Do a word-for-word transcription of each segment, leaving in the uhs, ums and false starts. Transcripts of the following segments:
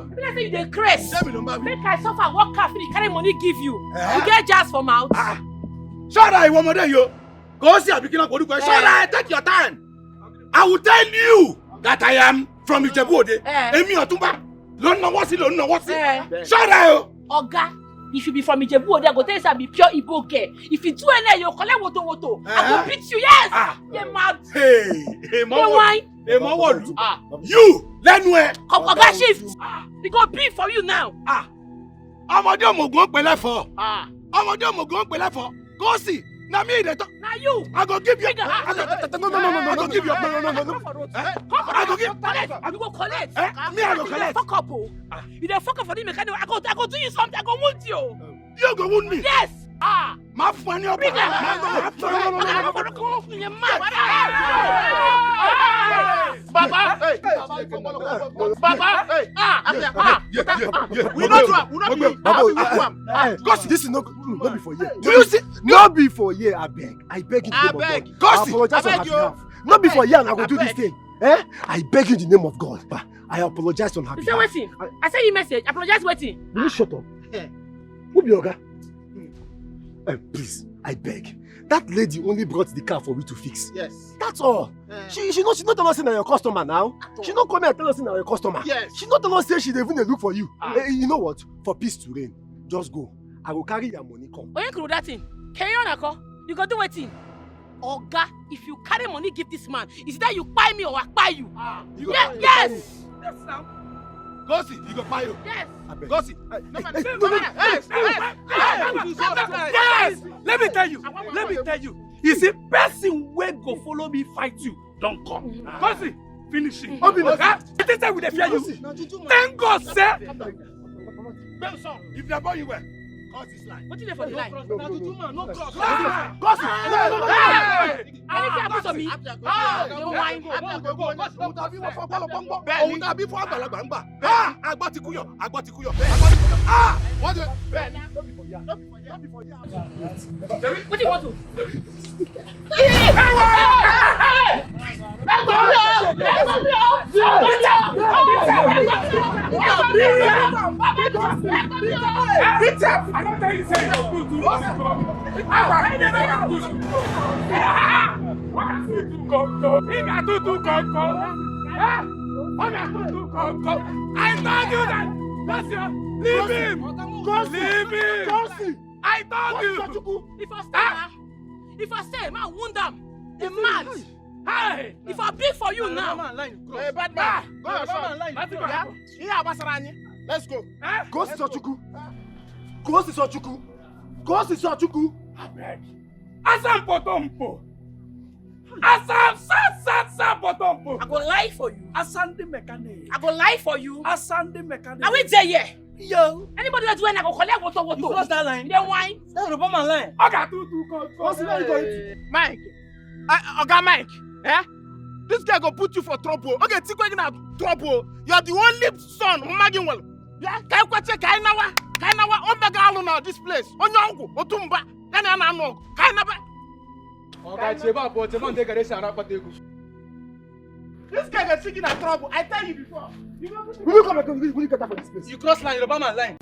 Be like say you dey craze. Tell me, no, Make I suffer, work hard, finish, carry money give you. Eh? You get jazz for mouth. Ah, ṣọ́ra ìwọ ọmọdé yìí o. Kò sí àbí kí náà kò dúpẹ́. Eh. Ṣọ́ra ẹ, take your time. I will tell you that I am from Ijebu Ode. Eh. Èmi Ọ̀túnba. Ló ń nawọ́ sí, ló ń nawọ́ sí. Eh. Ṣọ́ra ẹ o. Oga, if you be from Ijebu Ode, I go tell you say I be pure Igbo girl. If you do any, you collect woto woto. I go Eh? Beat you, yes. Ah. You mad. Hey, hey, Dey mọ́wọ́. Wine. Hey, mọ́wọ́ lu. Ah. You, lẹ́nu ẹ. Come, Oga shift. Ah. E go be for you now. Ah. Ọmọdé òmùgọ̀ ń pè lẹ́fọ̀. Ah. Ọmọdé òmùgọ̀ ń pè lẹ́fọ̀. Kò sí. Na me dey talk. Na you. I go give you. Bigger. I go, no, no, no, no, no, I go no, give you. No, no, no, no, no. Come for road. Eh? Come for road. I go give. Collect. I go collect. Eh? Me, I go collect. Fuck up, oh. Ah. You dey fuck up for the mechanic. I go, I go do you something. I go wound you. You go wound me. Yes. Ah. Ma fún ẹ ní ọ̀pá. Bigger. Ma fún ẹ ní ọ̀pá. Baba, hey, Baba, hey, ah, ah, yeah, yeah, yeah, yeah. We no do am, we no do am. Baba, ah, we do am. Ah, Gosi, this is no, no be for here. Do you see? No be for here, abeg. I beg you, I beg. Gosi, I apologize on her behalf. No be for here, I go do this thing. Eh? I beg you in the name of God. I apologize on her behalf. You say wetin? I say you message. Apologize wetin? Will you shut up? Eh. Who be oga? Eh, please, I beg. That lady only brought the car for we to fix. Yes. That's all. Eh. She, she no, she no tell us say na your customer now. At all. She no come here tell us say na your customer. Yes. She no tell us say she dey even dey look for you. Ah. Eh, you know what? For peace to reign, just go. I go carry your money come. Oye kuru that thing. Carry on, ako. You go do wetin? Oga, if you carry money give this man, is either you kpai me or I kpai you. Ah, you go kpai me. Yes. Yes, now. Gosi, you go kpai you. Yes. Abeg. Gosi. Hey, no, hey, no, no, no, no. Hey, hey, hey, hey, yes. Let me tell you. Let me tell you. You see, person wey go follow me fight you don come. Gosi, finish him. Obi, no. Huh? I think say we dey fear you. Thank God, sir. Benson, if you are born, you well. Cross this line. Wetin dey for the line? Na juju man, no cross. Cross this line. Cross it. Hey! Anything happen to me? Ah! Go, go, go, go, go, go. Òun tàbí wọ́n fọ́ pọ́lọ̀ pọ́ngbọ́n. Bẹ́ẹ̀ni. Òun tàbí fún àgbàlagbà ń gbà. Ah! Agbọ́ ti kú yọ, agbọ́ ti kú yọ. Ah! Wọ́n ti. Bẹ́ẹ̀ni. No be for here. No be for here. No be for here. Wetin you want to? I told you that. Leave him. Leave him. I told you. If I stay, ah, if I stay, man, wound am. The mad. Hey! If I be for you now. Hey, bad man. Go your shop. Nothing go happen. Ihe a gbasara anyị. Let's go. Eh? Gosi Sochukwu. Gosi Sochukwu. Gosi Sochukwu. Abeg. Asampotompo. Asam sa sa sa potompo. I go lie for you. Asande mechanic. I go lie for you. Asande mechanic. Are we there here? Yo. Anybody wey do any, I go collect woto woto. You cross that line. You dey whine. That Yoruba man line. Oga tutu come. What's the name you going to? Mike. Uh, Oga Mike. Eh? This guy go put you for trouble. Okay, Tikwe na trouble. You are the only son. Mma gị nwere. Yeah, ka anyị kweche, ka anyị nawa, ka anyị nawa. O mega alụ na this place. Onye ọgwụ, Otumba. Ya na ya na-anụ ọgụ. Ka anyị naba. Oga, chebe abụọ, chebe ndị gara esi ara akpata ego. This guy dey sing in trouble. I tell you before. You know, will you come and will you, will you get out of this place? You cross line, Yoruba man line.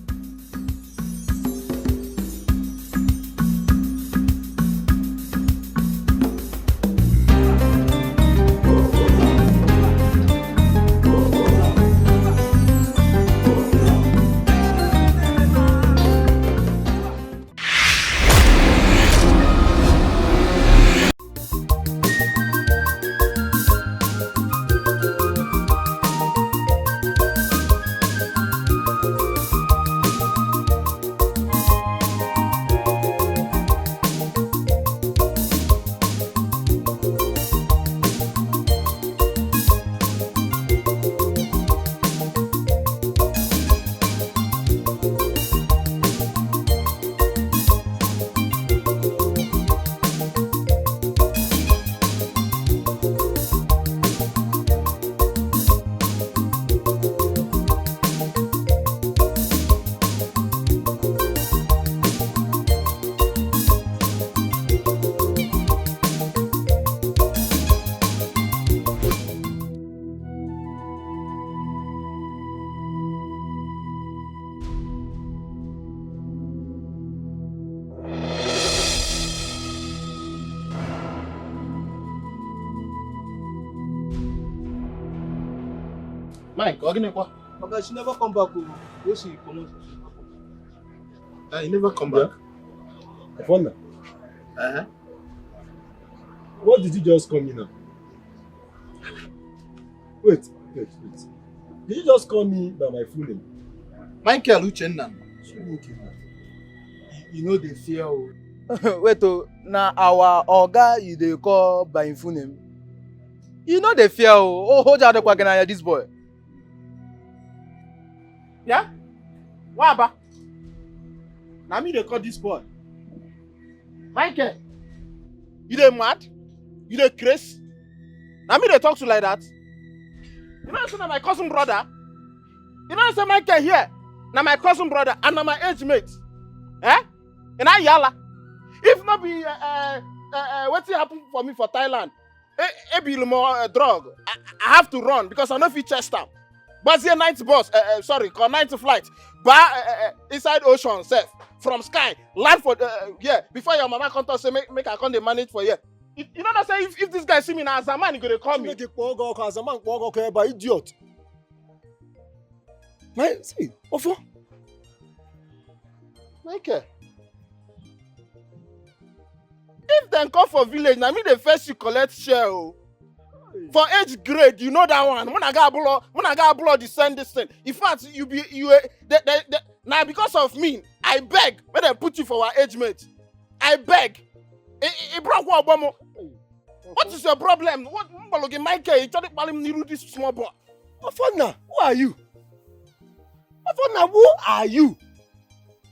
Mike, Oginekwa. Oga, she never come back o. Wey she comot? Ah, you never come back. Afona. Uh-huh. What did you just call me now? Wait, wait, wait. Did you just call me by my full name? Michael Uchenna. You know the fear o. Wait o, na our oga you dey call by im full name? You no dey fear o. Oh, hold your kwa na this boy. Yeah? What about? Na me dey call this boy. Michael, you dey mad? You dey craze? Na me dey talk to like that? You know say na my cousin brother? You know say Michael here na my cousin brother and na my age mate. Eh? And I yala. If not be uh, uh, uh, wetin happen for me for Thailand, e e be more uh, drug. I, I have to run because I no fit chest am. But the night bus, uh, uh, sorry, call night flight, bar uh, uh, uh, inside ocean sef from sky land for uh, uh, yeah. Before your mama come talk say make make I come dey manage for here. You, you know that say if, if this guy see me na as a man he go dey call me. Chineke kpọọ gị ọkụ, as a man kpọọ gị ọkụ ebe a, idiot. My see, ofo. Michael. If dem come for village, na me dey first you collect share o. For age grade, you know that one. Muna ga blow, muna ga blow the send this thing. In fact, you be you eh, they, they, they, na because of me, I beg when dem put you for our age mate. I beg. E e broke wa ogbomo. What is your problem? What mbalogi Michael? You try to call him niru this small boy. Ofona, who are you? Ofona, who are you?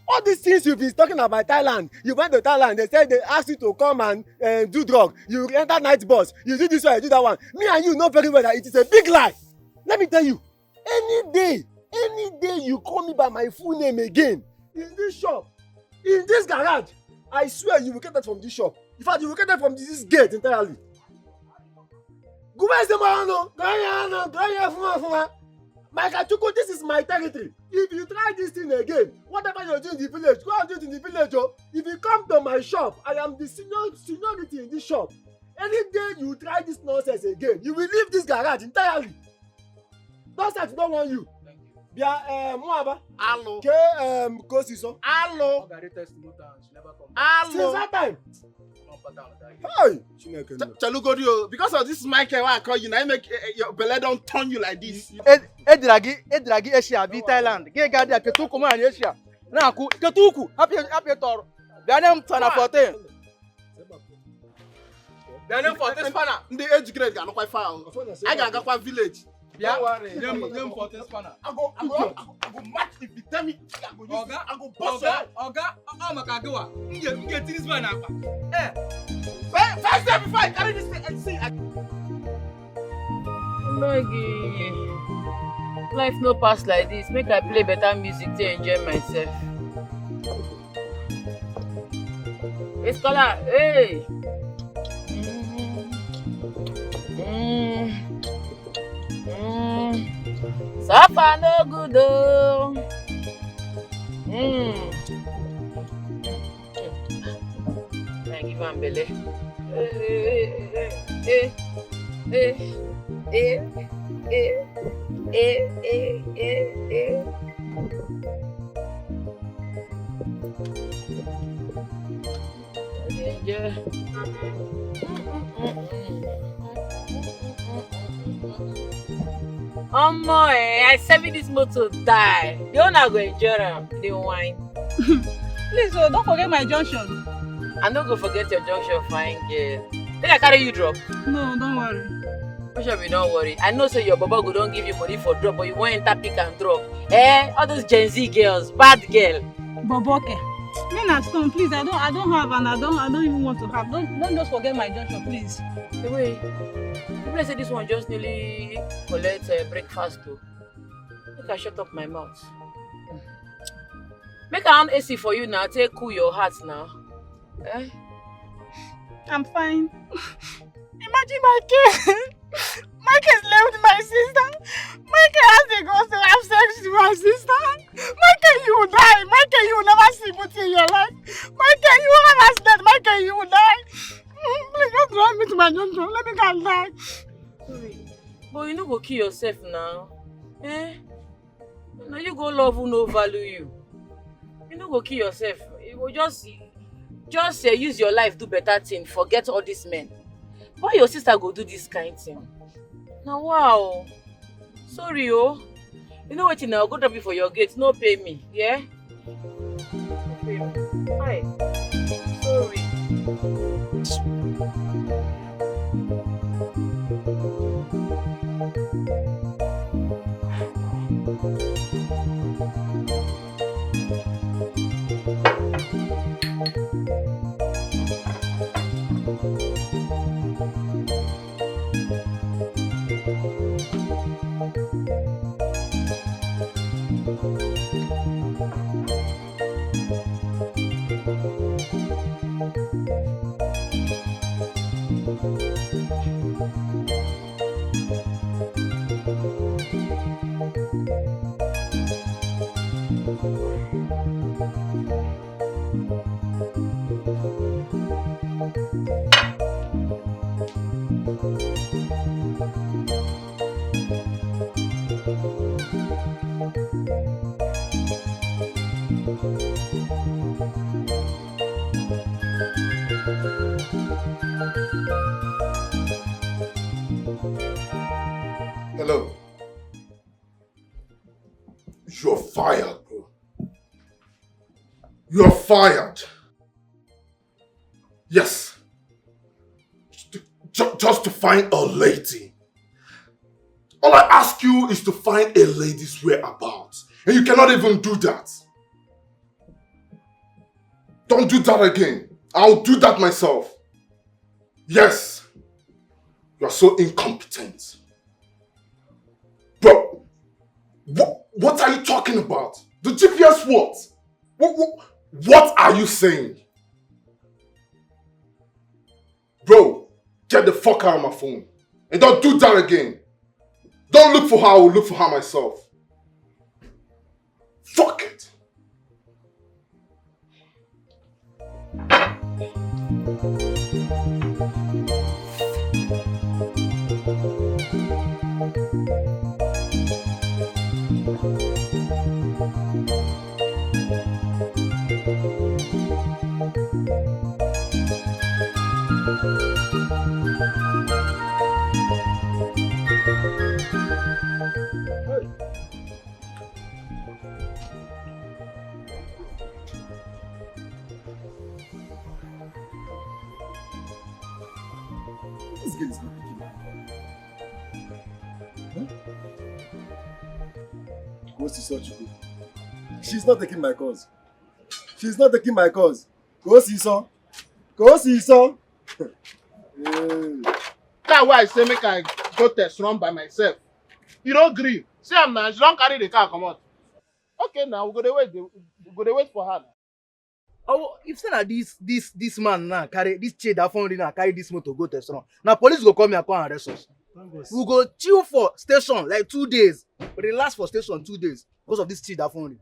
All these things you've been talking about Thailand, you went to Thailand, they said they asked you to come and uh, do drug. You enter night bus, you do this one, you do that one. Me and you know very well that it is a big lie. Let me tell you, any day, any day you call me by my full name again, in this shop, in this garage, I swear you will get that from this shop. In fact, you will get that from this gate entirely. Gubazemano, Gayano, Gayafumafuma. Michael Chuku, this is my territory. If you try this thing again, whatever you do in the village, go and do it in the village. Oh. If you come to my shop, I am the senior seniority in this shop. Any day you try this nonsense again, you will leave this garage entirely. Don't start, don't want you. Bia, um, Mwaba. Alo. Ke, um, Kosiso. Alo. Oga dey test motor and she never come back. Alo. Since that time. Hey, Chineke nna. Chalugodi o, because of this Michael wey I call you, na him make eh, eh, your belle don turn you like this. Ed- Edragi, Edragi Asia, be Thailand. Gị ga dị ketu ụkwụ nwaanyị Asia. Na-akwụ ketu ụkwụ, hapụ hapụ tọrọ. Bịa nye m tana fourteen. Bịa nye m fourteen spanner. Ndị age grade ga-anọkwa ife ahụ. Anyị ga-agakwa village. Bịa, nye m nye m fourteen spanner. I go, I go, I go, I go match if you tell me. I go use Oga, this. I go bust your Oga, head. Oga, ọ maka gịwa. M ga- m ga-etiri this boy n'akpa. Eh, First, first day before I carry this thing and see. I... Oge, life no pass like this. Make I play better music to enjoy myself. Hey, scholar, hey. Mm. Mm. Suffer no good oh. Mm. I give am belle. Eh, eh, eh, eh, eh, eh, eh, eh, eh, eh. Omo eh, I sabi this motor die. The owner go enjoy am, dey whine. Please oh, don't forget my junction. I no go forget your junction, fine girl. Make I carry you drop. No, don't worry. Which one we don't worry? I know say your baba go don give you money for drop, but you wan enter pick and drop. Eh, all those Gen Z girls, bad girl. Boboke. Me na stone, please. I don't, I don't have, and I don't, I don't even want to have. Don't, don't just forget my junction, please. Hey, wait. You know say this one just nearly collect uh, breakfast though. Make I shut up my mouth. Make I on A C for you now. Take cool your heart now. Eh? I'm fine. Imagine my case. Michael left my sister. Michael has to go to have sex with my sister. Michael, you will die. Michael, you will never sleep with in your life. Michael, you will have accident. Michael, you will die. Please don't drive me to my junction. Let me go and die. Sorry. But you no go kill yourself now. Eh? Na you go love who no value you. You no go kill yourself. You go just, just uh, use your life, do better thing, forget all these men. Why your sister go do this kind thing? Na wow. Sorry, oh. You know what? Now go drop you for your gate. No pay me. Yeah? No pay me. Hi. Sorry. Hello. You're fired, bro. You're fired. Yes. Ju- just to find a lady. All I ask you is to find a lady's whereabouts. And you cannot even do that. Don't do that again. I'll do that myself. Yes. You are so incompetent. Bro, what, what are you talking about? The G P S what? What, what, what are you saying? Bro, get the fuck out of my phone. And don't do that again. Don't look for her, I will look for her myself. Fuck it. This girl is not picking my call. Hmm? Kosi Sochukwu. She's not taking my calls. She's not taking my calls. Kosi So. Kosi So. Hey. Car wey I say make I go test run by myself. You no gree. See am now, she don carry the car comot. Okay now, we go dey wait, dey- we go dey wait for her. Oh, if say na this this this man now carry this chief that phone now carry this motor go test run. Now police go come here come arrest us. We go chill for station like two days, relax for station two days because of this chief that phone.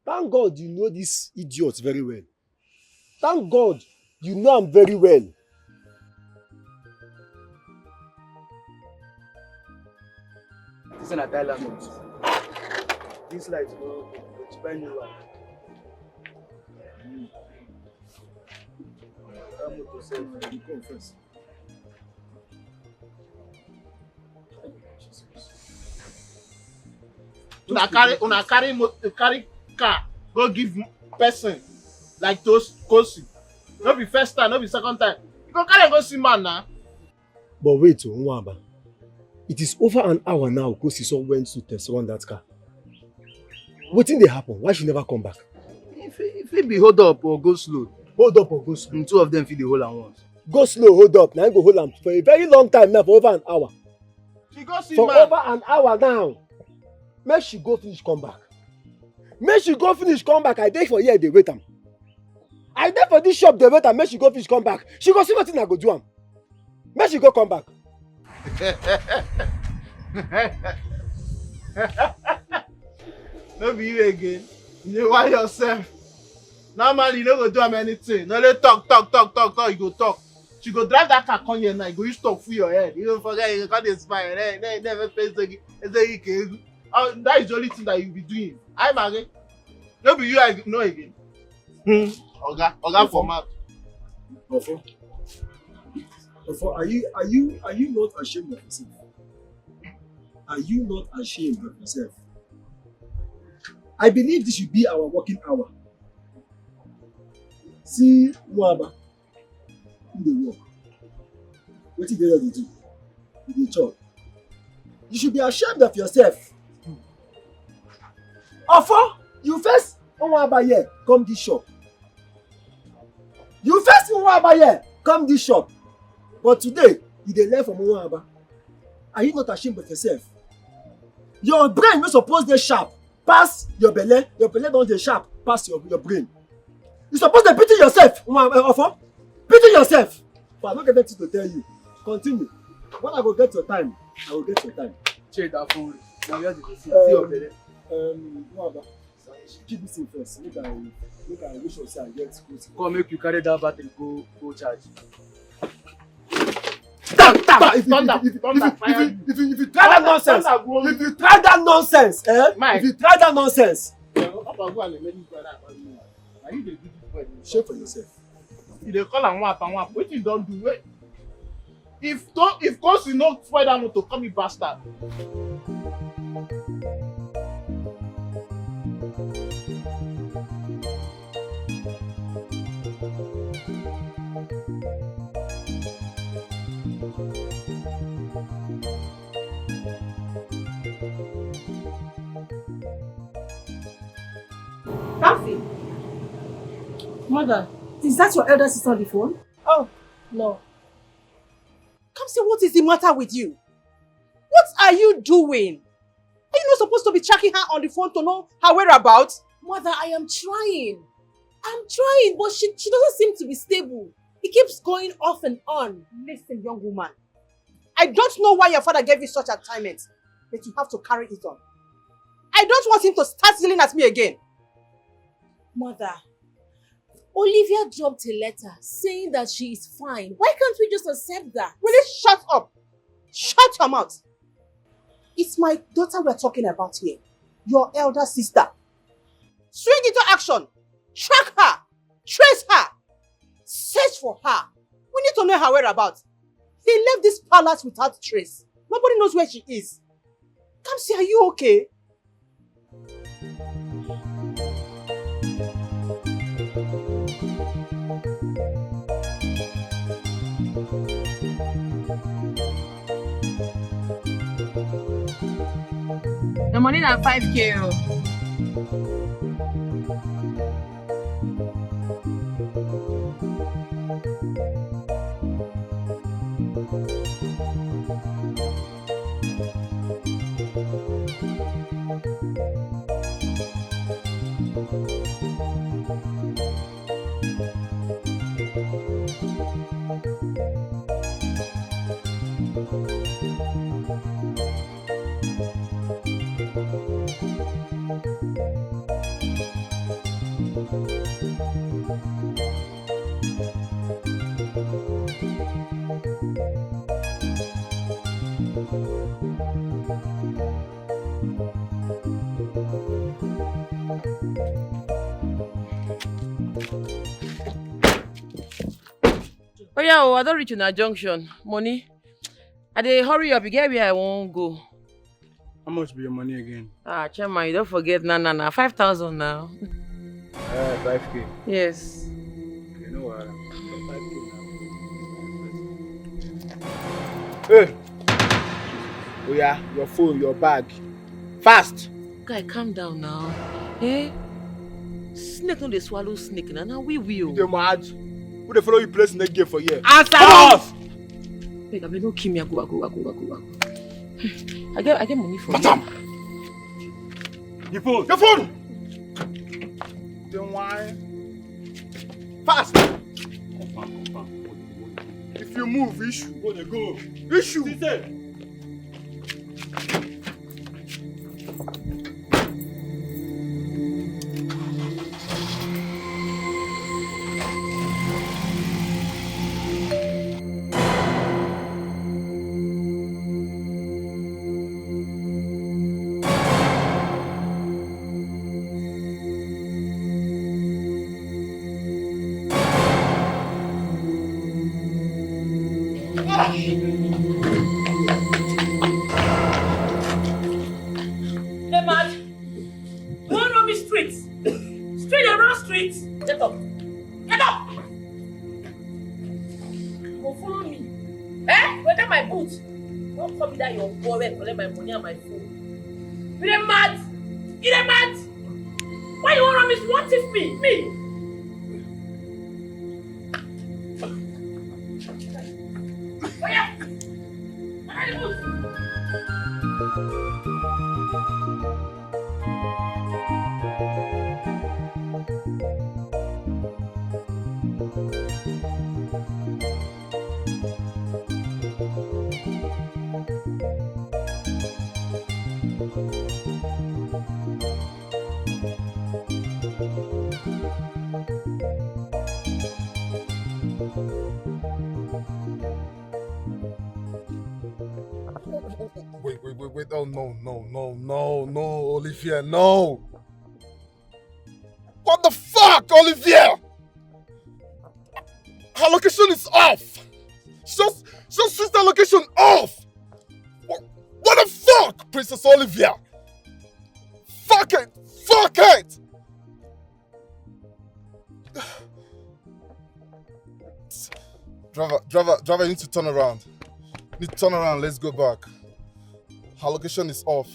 Thank God you know this idiot very well. Thank God you know am very well. This na Thailand. This light go go buy new one. That motor sef, you come first. Una carry una carry mo- carry car go give person like those Kosi. No be first time, no be second time. You go carry am go see man na. But wait o, Nwaba. It is over an hour now Kosi So went to test run that car. Wetin dey happen? Why she never come back? If if it be hold up or go slow, Hold up or go slow? Mm, two of them fit dey hold am once. Go slow, hold up. Na him go hold am for a very long time now, for over an hour. She go see For man. over an hour now. Make she go finish come back. Make she go finish come back. I dey for here dey wait am. I dey for this shop dey wait am. Make she go finish come back. She go see wetin I go do am. Make she go come back. No be you again. You dey why yourself. Normally, you no go do am anything. No dey talk, talk, talk, talk, talk. You go talk. She go drive that car come here now. You go use talk full your head. You go forget. You go come dey smile. Hey, hey, never face the. Uh, that is the only thing that you be doing. I marry. No be you I know again. Hmm. Oga, oga for mouth. Ofo. Ofo, are you are you are you not ashamed of yourself? Are you not ashamed of yourself? I believe this should be our working hour. See Nwaba, who dey work. Wetin dey there dey do? You dey chop. You should be ashamed of yourself. Ofo, you first Nwaba here, come this shop. You first Nwaba here, come this shop. But today, you dey learn from Nwaba. Are you not ashamed of yourself? Your brain no suppose dey sharp pass your belle. Your belle don dey sharp pass your, your brain. You suppose dey pity yourself, Nwa-, eh, Ofo. Pity yourself. But I no get anything to tell you. Continue. When I go get your time, I will get your time. Check that phone. Now where did you see, see your belle? Um, Nwaba, keep this thing first. Make I, make I wish you say I get good. Come make you carry that battery go, go charge. Tap, tap. If, if, if, if, if, if, if, if you try that nonsense, if you try that nonsense, eh? If you try that nonsense, shame for yourself. You dey call am one apa one apa. Wetin you don do? Wait. If to, if cause you no spoil that motor, call me bastard. Kamsi, mother, is that your elder sister on the phone? Oh, no. Kamsi, what is the matter with you? What are you doing? Are you not supposed to be tracking her on the phone to know her whereabouts? Mother, I am trying. I'm trying, but she, she doesn't seem to be stable. It keeps going off and on. Listen, young woman. I don't know why your father gave you such assignment, but you have to carry it on. I don't want him to start yelling at me again. Mother, Olivia dropped a letter saying that she is fine. Why can't we just accept that? Will you shut up? Shut your mouth. It's my daughter we're talking about here. Your elder sister. Swing into action. Track her. Trace her. Search for her. We need to know her whereabouts. She left this palace without trace. Nobody knows where she is. Kamsi, are you okay? The money na five K o. Oh yeah, oh, I don't reach una junction. Money. I dey hurry up, you get where I won't go. How much be your money again? Ah, chairman, you don't forget. Na, na, na. Five thousand now. Uh, five K. Yes. Okay, no wahala. Hey! Oh yeah, your phone, your bag. Fast! Guy, calm down now. Eh? Snake no dey swallow snake na. Now we will. You dey mad? Who dey follow you play snake game for here? Answer us! Beg, abeg, no kill me. I go, I go, I go, I go, I go. I get, I get money for you. Madam! Your phone! Your phone! Then why? Fast! Confirm, confirm. If you move, issue. Go dey go. Issue! Sit there. Dey mad? You wan run me street? Street dey run street? Get up. Get up. You go follow me. Eh? Whether my boot. Don't come that your boy wey collect my money and my phone. You dey mad? You dey mad? Why you wan run me? You wan thief me? Me? Oya! Carry the boot! Wait, wait, wait, wait. Oh, no, no, no, no, no, Olivia, no. What the fuck, Olivia? Her location is off. Just, just switch the location off. What, what the fuck, Princess Olivia? Fuck it. Fuck it. Driver, driver, driver, you need to turn around. You need to turn around. Let's go back. Her location is off.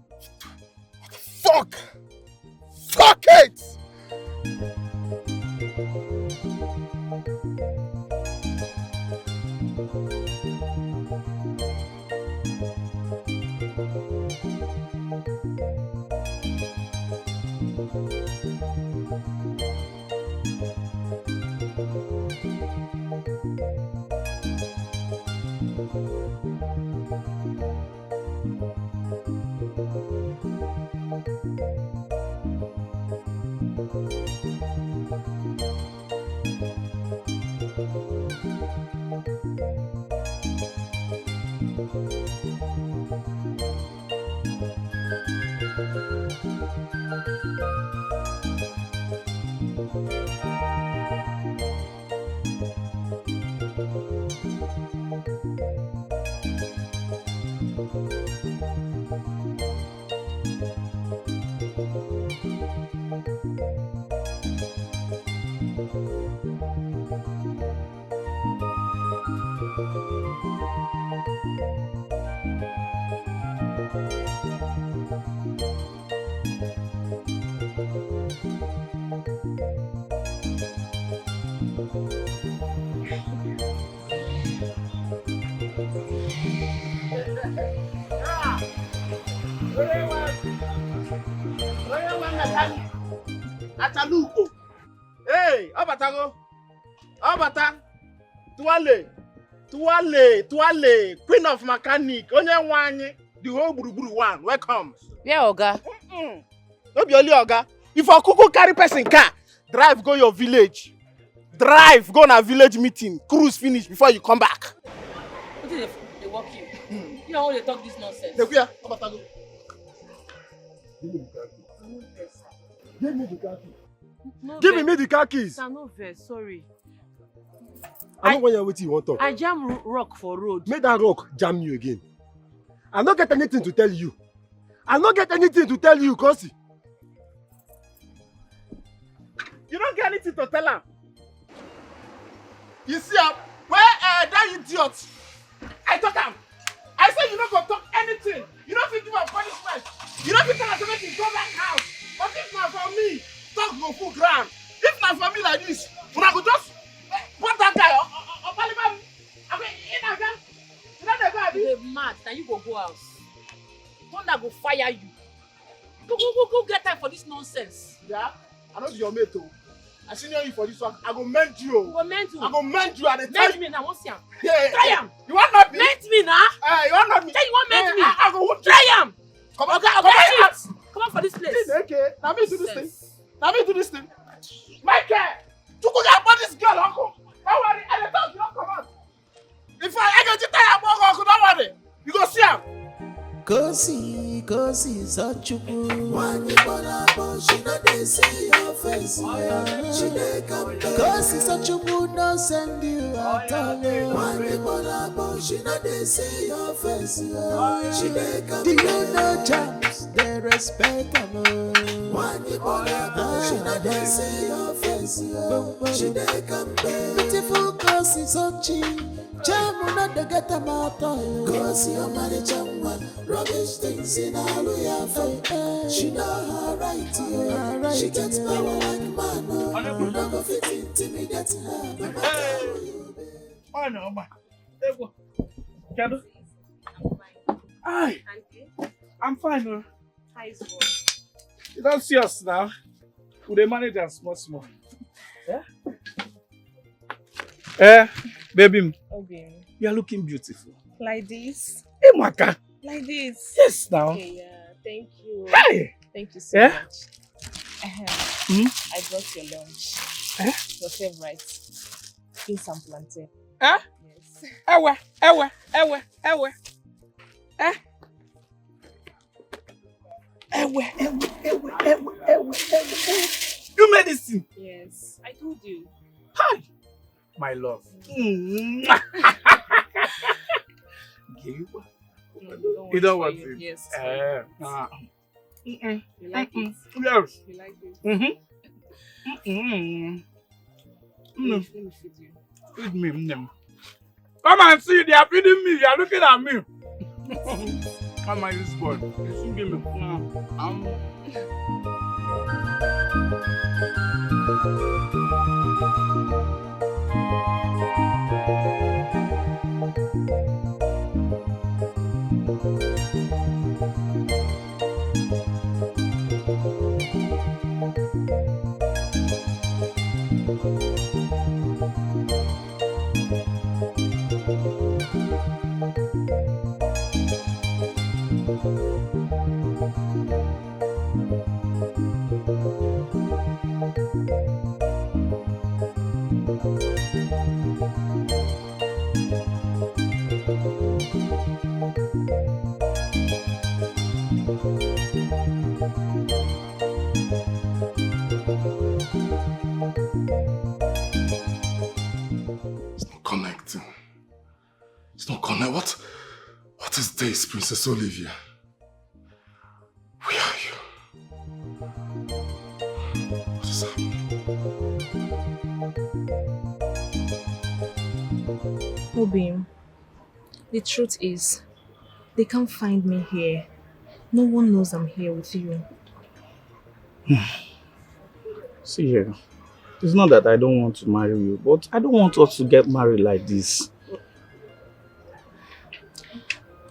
What the fuck? Fuck it! Atalugo. Hey, ọ batago. Ọ bata. Tuale. Tuale, Tuale, queen of mechanic, onye nwe anyị, the whole gburugburu one. Welcome. Where oga? Mm-mm. No be only oga. If Okuku carry person car, drive go your village. Drive go na village meeting, cruise finish before you come back. Wetin dey dey work you? You and who dey talk this nonsense? Dey where? Ọ batago. Give me the car key. Give me the car key. No Give vex. Me the car keys. Sir, no vex, sorry. I no wan hear wetin you wan talk. I jam ro- rock for road. Make that rock jam you again. I no get anything to tell you. I no get anything to tell you, Kosi. You don't get anything to tell am. You see am? Well, uh, that idiot. I talk am. I say you no go talk anything. You no fit give am punishment. You no fit tell am say make he go back house. But if na for me, talk go full ground. If na for me like this, una go just, eh, put that guy or, or, or, or Baliman. I mean, in a guy, you no dey go, abi? You dey mad? Na you go go house. Thunder go fire you. Go, go, go, go get time for this nonsense. Yeah, I no be your mate o. I senior you for this one. I go mend you o. Go mend who? I go mend you. I dey tell Mend you. Me now, what's am? Yeah, Try yeah. Am. You wan mend me? Mend me now. Eh, you wan mend me? Say you wan mend Eh, me. I, I go whoop you. Try am. Come on, Oga, come Oga, on, shit. Come on for this place. This is okay. Na me do this thing. Nonsense. Na me do this thing. Michael, you go get this girl, uncle. Don't worry, I dey talk, you don't come out. If I, I get you tired, uncle, don't worry. You go see am. Kosi, Kosi, Sochukwu. One Ebola, but she no dey see your face. She dey come back. Kosi, Sochukwu no send you at all. One Ebola, but she no dey see your face. She dey come back. Do you know James? They respect am. One Ebola, but she no dey see your face. She dey come back. Beautiful Kosi, Sochi. Jam no dey get am at all. Cause your marriage and one rubbish things in all we have. She know her right here. She gets power like man. No go fit intimidate her. No matter who you be. Oh no, ma. Hey, boy. Kedu? Hi. I'm fine. Oh. How is work? You don't see us now. We dey manage am small small. Eh? Eh, baby, m, Okay. You are looking beautiful. Like this. Hey, Maka. Like this. Yes, now. Okay, yeah. Thank you. Hey. Thank you so Eh? Much. Ahem. Hmm? I brought your lunch. Eh? Your favorite. Beans and plantain. Eh? Yes. Ewe, ewe, ewe, ewe. Eh? Ewe, ewe, ewe, ewe, ewe, ewe. You made this thing? Yes, I told you. Hi, my love. Mm. Give you one. No, no, you don't want it? Yes. Eh, ah. Mm-mm. You like it? Yes. You like it? Mm-hmm. Mm-mm. Let me, let me feed you. Feed me, mm. Come and see, they are feeding me. You are looking at me. Come and use spoil. You soon give me. Mm. Um. It's not connecting. It's not connect. What? What is this, Princess Olivia? Where are you? What is happening? Obim, the truth is, they can't find me here. No one knows I'm here with you. See here, it's not that I don't want to marry you, but I don't want us to get married like this.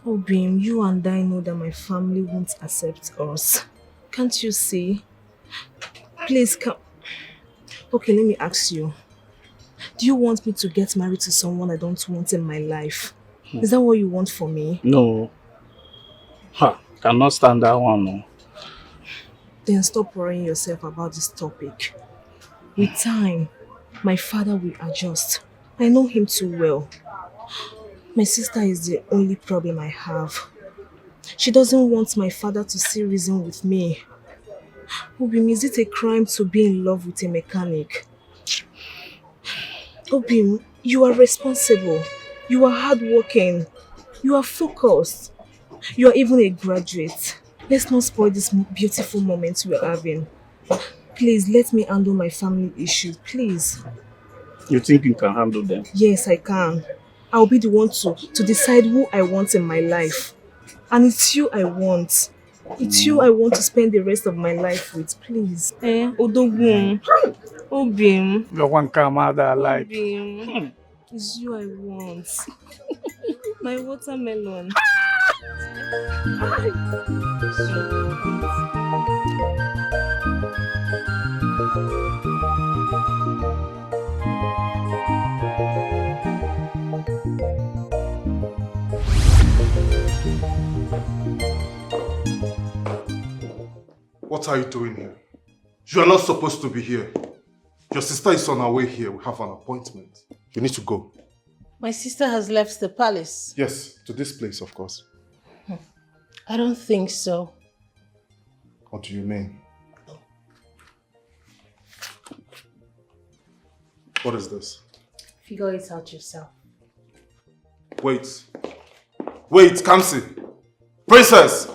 Obim, you and I know that my family won't accept us. Can't you see? Please come. Okay, let me ask you. Do you want me to get married to someone I don't want in my life? Hmm. Is that what you want for me? No. Ha, cannot stand that one, no. Then stop worrying yourself about this topic. With time, my father will adjust. I know him too well. My sister is the only problem I have. She doesn't want my father to see reason with me. Obim, is it a crime to be in love with a mechanic? Obim, you are responsible. You are hardworking. You are focused. You are even a graduate. Let's not spoil this beautiful moment we are having. Please, let me handle my family issue, please. You think you can handle them? Yes, I can. I'll be the one to, to decide who I want in my life. And it's you I want. It's you I want to spend the rest of my life with, please. Eh, Odogun. Obim. Your one come out that I like. Obim. It's you I want. My watermelon. What are you doing here? You are not supposed to be here. Your sister is on her way here. We have an appointment. You need to go. My sister has left the palace. Yes, to this place, of course. I don't think so. What do you mean? What is this? Figure it out yourself. Wait. Wait, Kamsi. Princess!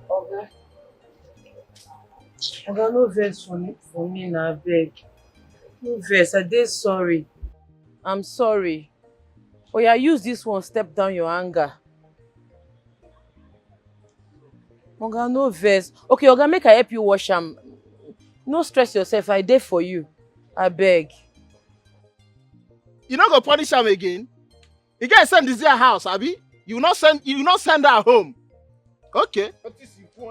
Oga, Oga, no vex for me, for me na abeg. No vex, I dey sorry. I'm sorry. Oya, use this one step down your anger. Oga, no vex. Okay, Oga, make I help you wash am. No stress yourself, I dey for you. Abeg. You no go punish am again? You get send this your house, abi? You not send you not send her home. Okay.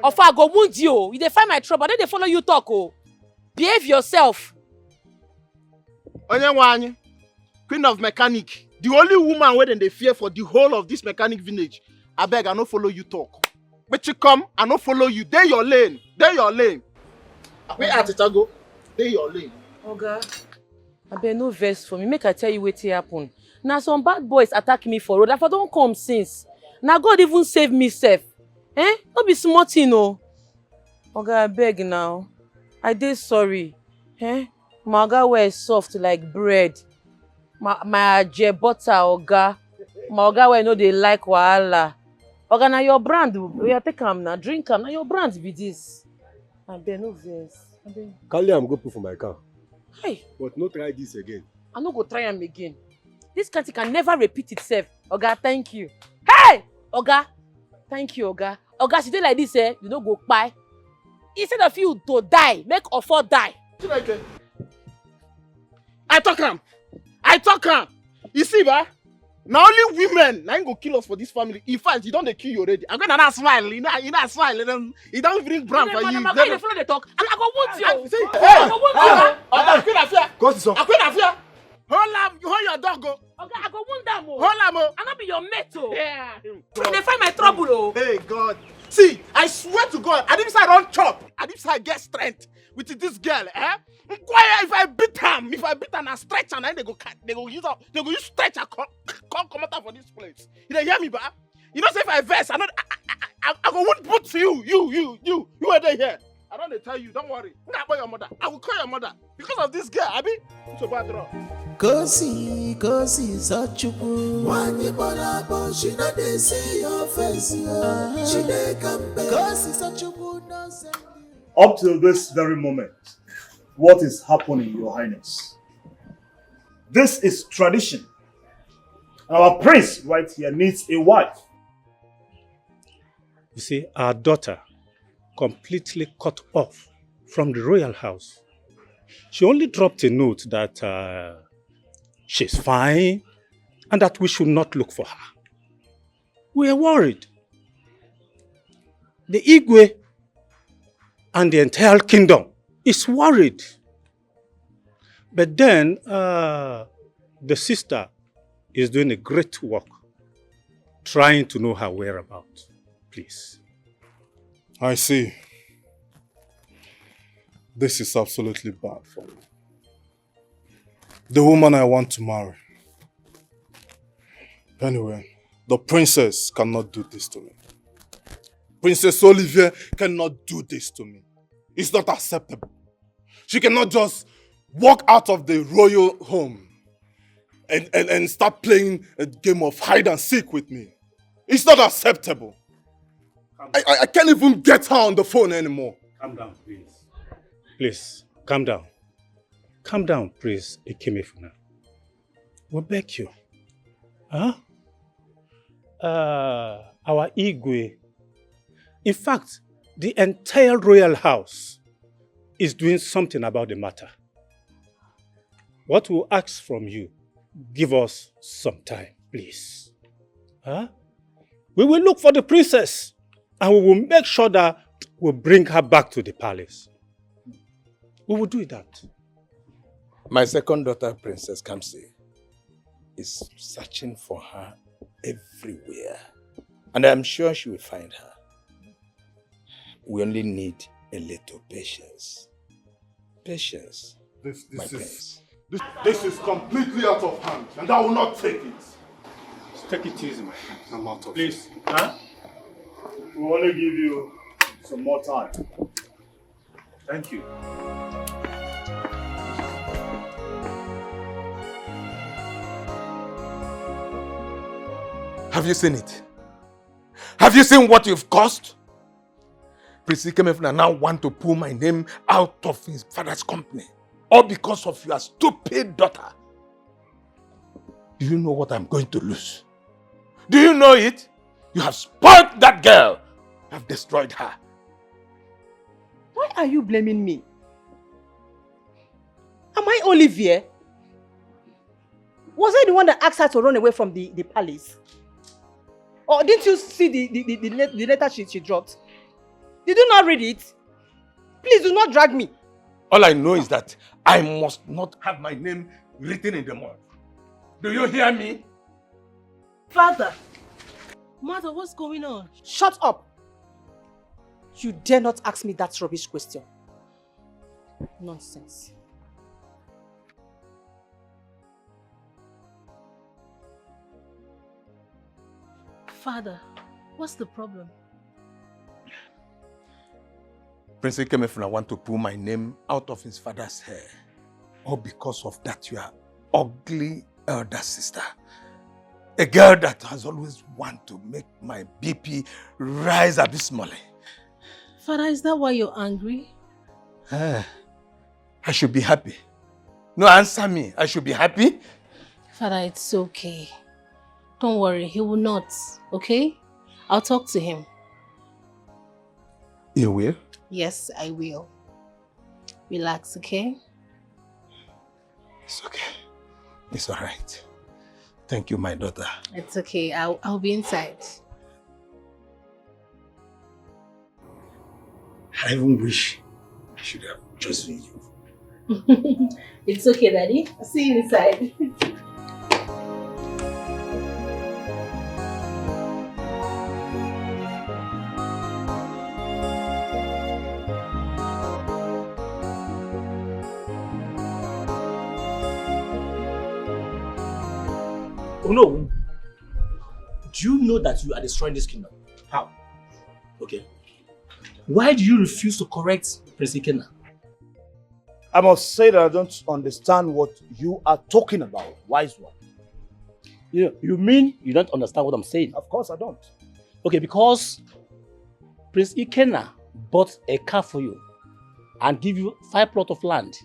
Ofa, I go wound you o. You dey find my trouble. I no dey follow you talk o. Behave yourself. Onyenwe anyị, queen of mechanic, the only woman wey dem dey fear for the whole of this mechanic village. Abeg, I no follow you talk. But you come, I no follow you. Dey your lane. Dey your lane. Akwe Atichago, dey your lane. Oga, abeg no vex for me. Make I tell you wetin happen. Na some bad boys attack me for road. I for don come since. Na God even save me sef. Eh? No be small thing o. Oga, abeg now. I dey sorry. Eh? My oga wey soft like bread. My, my aje butter, oga. My oga wey no dey like wahala. Oga, na your brand o. Oya, take am na, drink am. Na your brand be this. Abeg, no vex. Abeg. Carry am go put for my car. Hey! But no try this again. I no go try am again. This kind thing can never repeat itself. Oga, thank you. Hey! Oga, thank you, oga. Oga, she dey like this, eh? You no go kpai. Instead of you to die, make Ofo die. Chineke. I talk am. I talk am. You see, ba? Na only women na im go kill us for this family. In fact, you don dey kill you already. I go na smile, you know, you know smile, and then you don bring brown for you. Madam, you dey follow dey talk. I go wound you. See, hey, I go wound you. Oga, Queen Afia. Go sit down. Queen Afia. Hold am, you hold your dog o. Oga, I go wound am o. Hold am o. I no be your mate o. Yeah. You dey find my trouble o. Hey God. See, I swear to God, I didn't say I don chop. I didn't say I get strength with this girl, eh? Nkwaya, if I beat am, if I beat am, I stretch am, and they go cut, they go use am, they go use stretch and come, come, come out for this place. You dey hear me, ba? You know, say if I vex, I know, I, I, I, I go wound put you, you, you, you, you are there here. I don dey tell you, don't worry. Nna call your mother. I will call your mother because of this girl, abi? So bad draw. Kosi, Kosi, Sachukwu. Nwanyị kpọrọ akpọ, she no dey see your face, oh. She dey come back. Kosi, Sachukwu, no send you. Up till this very moment, what is happening, Your Highness? This is tradition. Our prince right here needs a wife. You see, our daughter completely cut off from the royal house. She only dropped a note that uh, she's fine and that we should not look for her. We are worried. The Igwe and the entire kingdom is worried. But then uh, the sister is doing a great work trying to know her whereabouts. Please. I see. This is absolutely bad for me. The woman I want to marry. Anyway, the princess cannot do this to me. Princess Olivier cannot do this to me. It's not acceptable. She cannot just walk out of the royal home and, and, and start playing a game of hide and seek with me. It's not acceptable. I, I, I can't even get her on the phone anymore. Calm down, please. Please, calm down. Calm down, Prince Ikemefuna. We beg you. Huh? Uh, our Igwe. In fact, the entire royal house is doing something about the matter. What we ask from you, give us some time, please. Huh? We will look for the princess and we will make sure that we bring her back to the palace. We will do that. My second daughter, Princess Kamsi, is searching for her everywhere. And I'm sure she will find her. We only need a little patience. Patience, this, this my is, prince. This, this is completely out of hand, and I will not take it. Take it easy, my friend. I'm out of Please, huh? We only give you some more time. Thank you. Have you seen it? Have you seen what you've caused? Prince Ikemefuna now want to pull my name out of his father's company, all because of your stupid daughter. Do you know what I'm going to lose? Do you know it? You have spoiled that girl. You have destroyed her. Why are you blaming me? Am I Olivier? Was I the one that asked her to run away from the, the palace? Or didn't you see the, the, the, the, le- the letter she, she dropped? Did you not read it? Please do not drag me. All I know is that I must not have my name written in the mud. Do you hear me? Father! Mother, what's going on? Shut up! You dare not ask me that rubbish question. Nonsense. Father, what's the problem? Prince Ikemefuna want to pull my name out of his father's hair. All because of that your ugly elder sister. A girl that has always want to make my B P rise abysmally. Father, is that why you're angry? Eh, I should be happy. No, answer me. I should be happy. Father, it's okay. Don't worry, he will not, okay? I'll talk to him. You will? Yes, I will. Relax, okay? It's okay. It's all right. Thank you, my daughter. It's okay. I'll, I'll be inside. I even wish I should have chosen you. It's okay, Daddy. I'll see you inside. Oh no, do you know that you are destroying this kingdom? How? Okay. Why do you refuse to correct Prince Ikenna? I must say that I don't understand what you are talking about, wise one. You, you mean you don't understand what I'm saying? Of course I don't. Okay, because Prince Ikenna bought a car for you and give you five plot of land.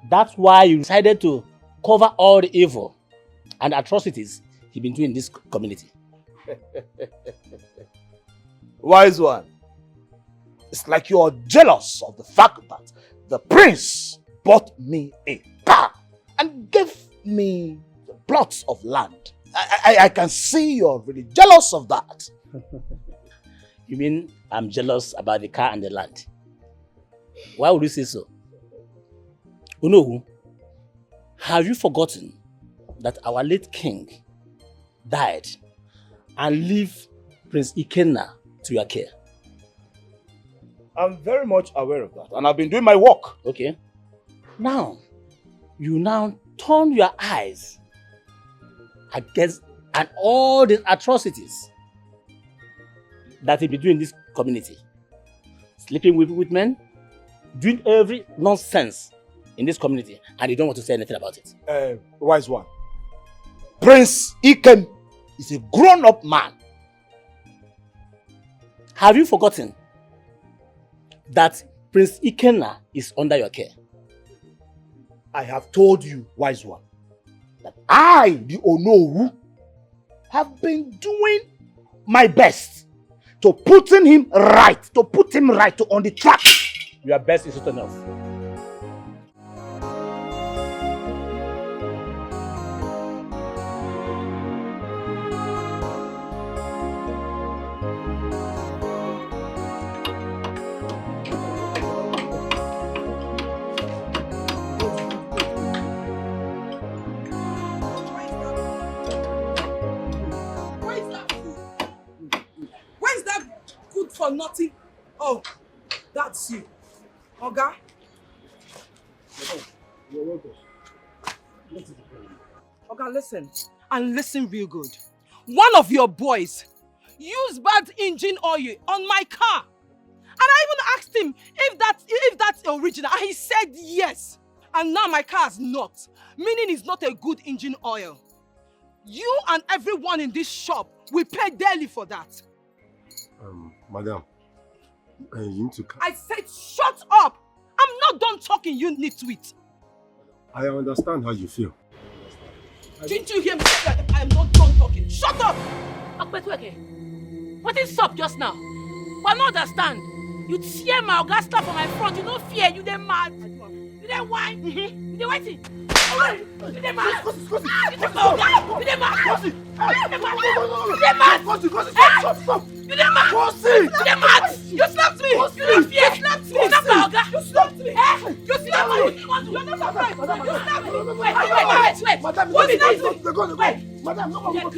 That's why you decided to cover all the evil and atrocities he been doing in this community. Wise one, it's like you're jealous of the fact that the prince bought me a car and gave me the plots of land. I, I, I can see you're really jealous of that. You mean I'm jealous about the car and the land? Why would you say so? Unowu, have you forgotten that our late king died and leave Prince Ikenna to your care? I'm very much aware of that, and I've been doing my work. Okay. Now, you now turn your eyes against and all these atrocities that he be doing in this community. Sleeping with, with men, doing every nonsense in this community, and you don't want to say anything about it. Uh, wise one. Prince Ikem is a grown-up man. Have you forgotten that Prince Ikenna is under your care? I have told you, wise one, that I, the Onowu, have been doing my best to putting him right, to put him right, to on the track. Your best is not enough. Where is that food? Where is that good for nothing? Oh, that's you. Oga? You're welcome. What is the problem? Oga, listen. And listen real good. One of your boys used bad engine oil on my car. And I even asked him if that if that's original. And he said yes. And now my car is not. Meaning it's not a good engine oil. You and everyone in this shop will pay dearly for that. Um, madam, uh, you need to. Ca- I said, shut up! I'm not done talking, you nitwit. I understand how you feel. Didn't you hear me say that I am not done talking? Shut up! Okpetweke, what is up just now? Well, I no understand. You tear my oga slap for my front. You no fear. You dey mad. You dey whine. You dey wetin? You dey mad. You dey mad. You dey mad. You dey mad. You dey mad. You dey mad. You dey mad. You slapped me. You no fear. You slapped me. You slapped my oga. You slapped me. Eh? You slapped me. You no surprise. You slapped me. Wait, wait, wait, wait. Madam, no, no, no, no, no, no. Madam, no, no, no,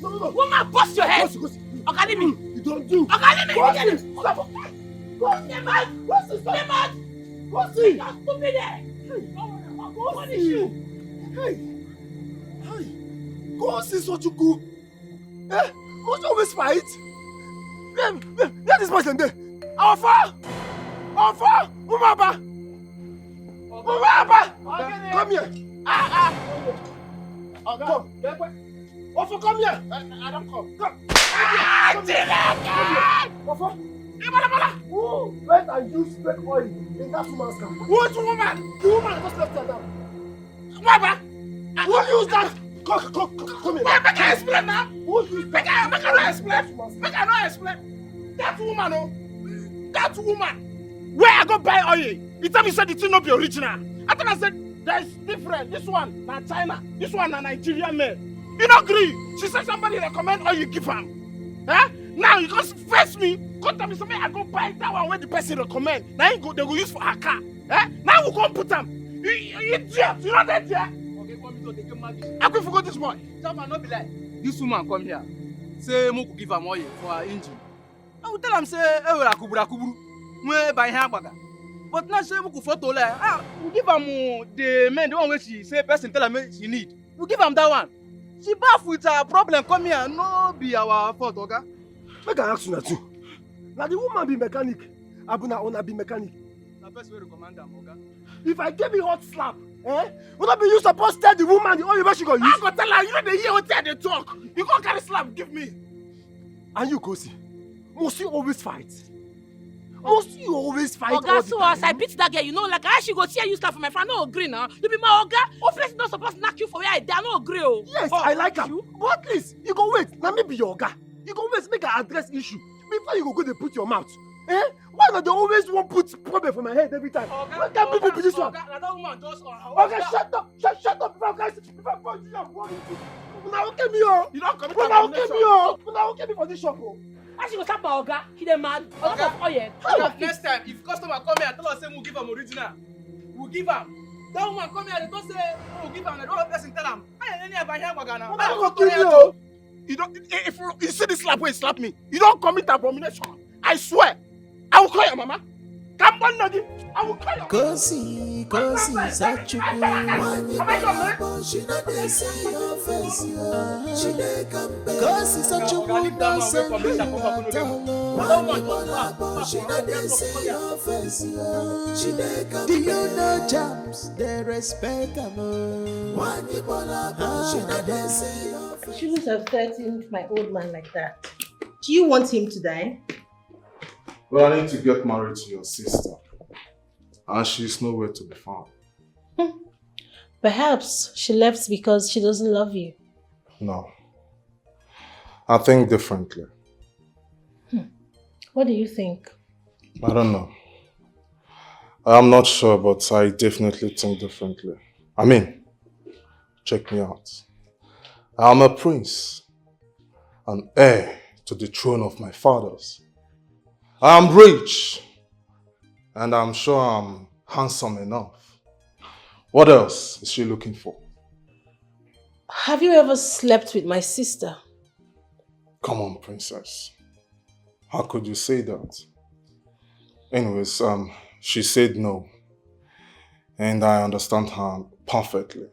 no, no. Woman, bust your head. Oga, leave me. You don't do. Oga, leave me. Stop. Stop. Stop. Stop. Stop. Stop. Stop. Stop. Stop. Stop. Stop. Go punish you. Hey. Hey. Go see Sochukwu. Eh? Must always fight? Where, where, where this boys dem dey? Ofo! Ofo! Umaba! Umaba! Come here. Ah, ah. Come. Ofo, come here. I, I don't come. Come. Ah, Chineke! Ofo. Who went and used fake oil in that woman's car? Which woman? The woman that just left here now. Baba! Who used that? Come, come, come, come here. Wait, make I explain now. Who used that? Make I, make I no explain. Make I no explain. That woman, oh, that woman. Where I go buy oil? He tell me say the thing no be original. I tell her say there is different. This one na China. This one na Nigerian made. You no gree. She say somebody recommend oil give am. Eh? Now you come face me. Come tell me say make I go buy that one wey the person recommend. Na him go they go use for her car. Eh? Now we come put am. You, you idiot. You no dey there. Okay, come to the game magic. I go forget this boy. Java no be like. This woman come here. Say make we give am oil for her engine. I will tell am say e were akuburu akuburu. Nwe ba ihe agbaga. But now say make we photo like ah, we give am uh, the men the one wey she say person tell am make she need. We give am that one. She baff with her problem come here, no be our fault, oga. Make I ask una too. Na the woman be mechanic, abi na una be mechanic? Na person wey recommend am, oga. If I give you hot slap, eh? Una be you suppose tell the woman the only way she go use. I go tell her, you no dey hear wetin I dey talk. You go carry slap give me. And you go see, must you always fight? Must you always fight all the time? Oga, so as I beat that girl, you know, like how she go tear you slap for my front, no gree now. You be my oga. Office no suppose knock you for where I dey, I no gree o. Yes, I like am. But at least you go wait. Na me be your oga. You go wait make I address issue before you go go dey put your mouth. Eh? Why una dey always wan put problem for my head every time? What kind people be this one? Oga, na that woman just. Oga, shut up, shut, shut up before I before I punch you and walk into. Una okay me o. You don commit abomination. Una okay me o. Una okay me for this shop o. As you go slap my oga, he dey mad. Oga, of oil. Oga, next time if customer come here tell us say we give am original, we give am. That woman come here dey talk say we give am na the one person tell am. I dey any about here gbaga na. Una go kill me o. You don't, if you, you see this slap wey you slap me, you don't commit abomination. I swear, I will call your mama. Come on, Nagi. I will call your. Kosi, Kosi, Sachukwu. She not dey see your face. She dey come back. Kosi, Sachukwu, don't send me at all. One woman, she not dey see your face. She dey come. Do you know Jams? They respect am. One woman, she not dey see your. Shouldn't have threatened my old man like that. Do you want him to die? Well, I need to get married to your sister, and she's nowhere to be found. Hmm. Perhaps she left because she doesn't love you. No. I think differently. What do you think? I don't know. I'm not sure, but I definitely think differently. I mean, check me out. I'm a prince, an heir to the throne of my fathers. I'm rich, and I'm sure I'm handsome enough. What else is she looking for? Have you ever slept with my sister? Come on, princess. How could you say that? Anyways, um, she said no. And I understand her perfectly.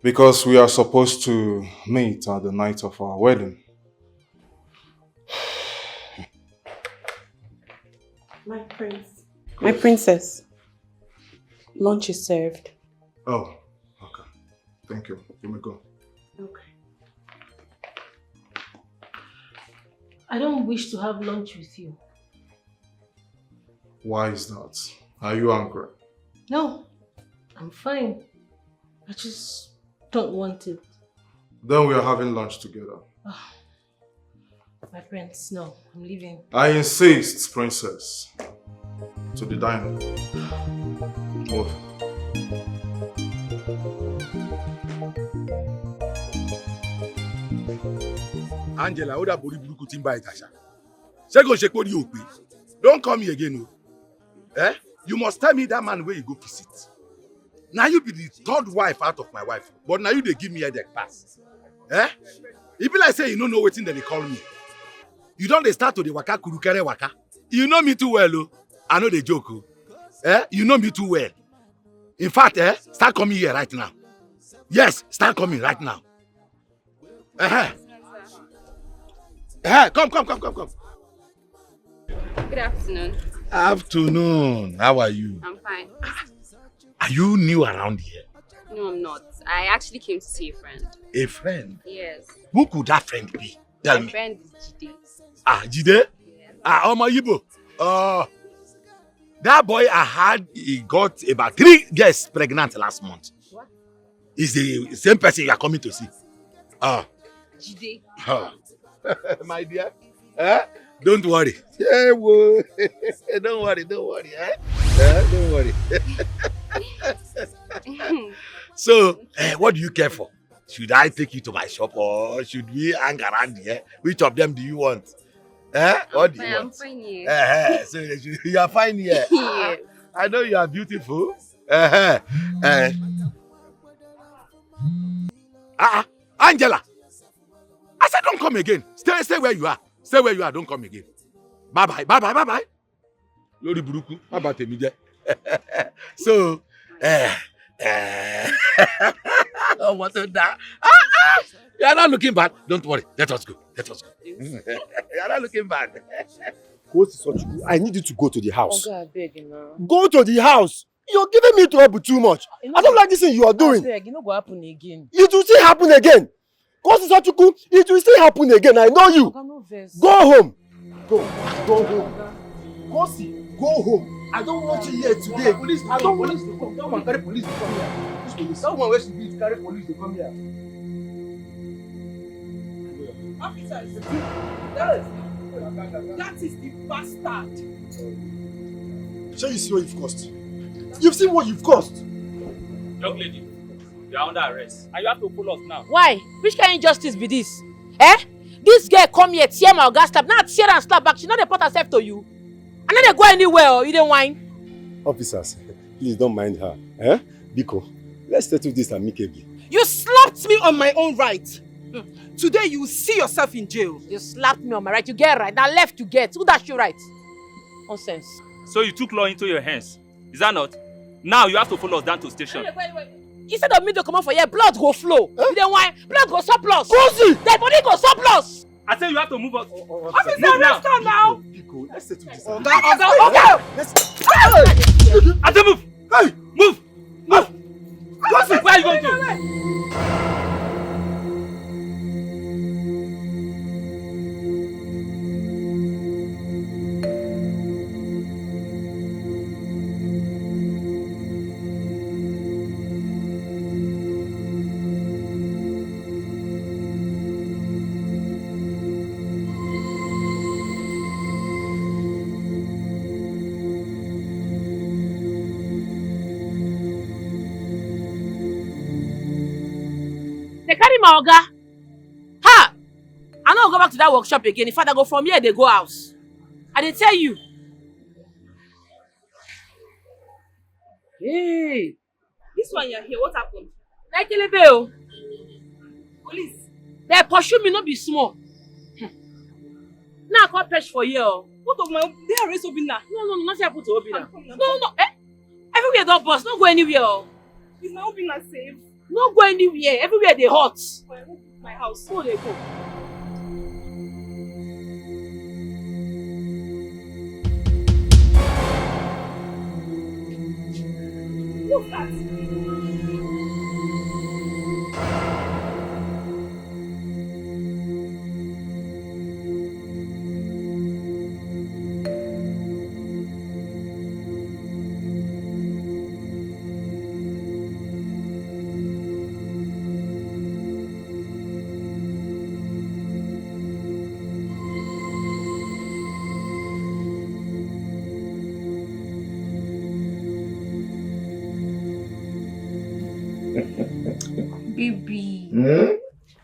Because we are supposed to meet at the night of our wedding. My prince. My princess. Lunch is served. Oh, okay. Thank you. You may go. Okay. I don't wish to have lunch with you. Why is that? Are you angry? No, I'm fine. I just don't want it. Then we are having lunch together. My prince, no, I'm leaving. I insist, princess. To the dining. Move. Angela, ó dà borí burúkú tí ń bá ẹ tàṣà. Ṣé kò ṣe pé ó ní òpè? Don't call me again o. Eh? You must tell me that man wey you go visit. Na you be the third wife out of my wife, but na you dey give me headache pass. Eh? E be like say you no know wetin dem dey call me. You don dey start to dey waka kurukere waka. You know me too well o. I no dey joke o. Eh? You know me too well. In fact, eh? Start coming here right now. Yes, start coming right now. Uh-huh. Uh-huh. Come, come, come, come, come. Good afternoon. Afternoon. How are you? I'm fine. Are you new around here? No, I'm not. I actually came to see a friend. A friend? Yes. Who could that friend be? Tell My me. Friend is Jide. Ah, Jide? Ah, Omo Yibo. Uh, that boy I had, he got about three girls pregnant last month. What? It's the same person you are coming to see. Ah. Jide. Ah. My dear, eh? Don't worry. Eh, wo. Don't worry, don't worry, eh? Eh, don't worry. So, eh, what do you care for? Should I take you to my shop or should we hang around here? Which of them do you want? Eh? What do you Fine, I'm want? Fine here. Eh, eh, so you you are fine here. Yes. I know you are beautiful. Eh, eh, eh. Ah, ah, Angela. I said don't come again. Stay, stay where you are. Stay where you are. Don't come again. Bye bye. Bye bye. Bye bye. Lórí burúkú, má bà tèmi jẹ́. So, eh, eh, ọmọ tó dáa. Ah, ah, you are not looking bad. Don't worry. Let us go. Let us go. You are not looking bad. Kosi Sochukwu, I need you to go to the house. Oga, abeg na. Go to the house. You're giving me trouble too much. I don't like this thing you are doing. Abeg, e no go happen again. It will still happen again. Kosi Sochukwu, it will still happen again. I know you. Oga, no vex. Go home. Go. Go home. Kosi, go home. I don't want you here today. Police, I don't want police to come. That one carry police to come here. This police. That one wey she beat carry police to come here. Officers, that, that is the bastard. So you see what you've caused? You've seen what you've caused. Young lady, you are under arrest and you have to follow us now. Why? Which kind of injustice be this? Eh? This girl come here, tear my oga slap. Now tear and slap back. She no dey put herself to you. I no dey go anywhere. Oh, you dey whine. Officers, please don't mind her. Eh? Biko, let's settle this amicably. You slapped me on my own right. Hmm. Today you will see yourself in jail. You slapped me on my right. You get right. Now left you get. Who dash you right? Nonsense. So you took law into your hands. Is that not? Now you have to follow us down to station. Instead of me to come out for here, blood go flow. You dey whine, blood go surplus. Kosi! Dead body go surplus. I say you have to move us. Officer, arrest her now. Biko, let's settle this. Oga, oga, oga. I say move. Hey, move, move. Kosi, where are you going to? My oga, ha! I no go back to that workshop again. In fact, I go from here, they go house. I dey tell you. Hey, this one you're here, what happened? Na kelebe o. Police. They pursue me, no be small. Hmm. Now I come perch for here o. What of my, they arrest Obinna? No, no, no, nothing happen to Obinna. I'm coming, I'm No, coming. no, eh? Everywhere don burst, no go anywhere o. Is my Obinna safe? No go anywhere, everywhere dey hot. My, my house. So dey go. Look at Baby, Hmm?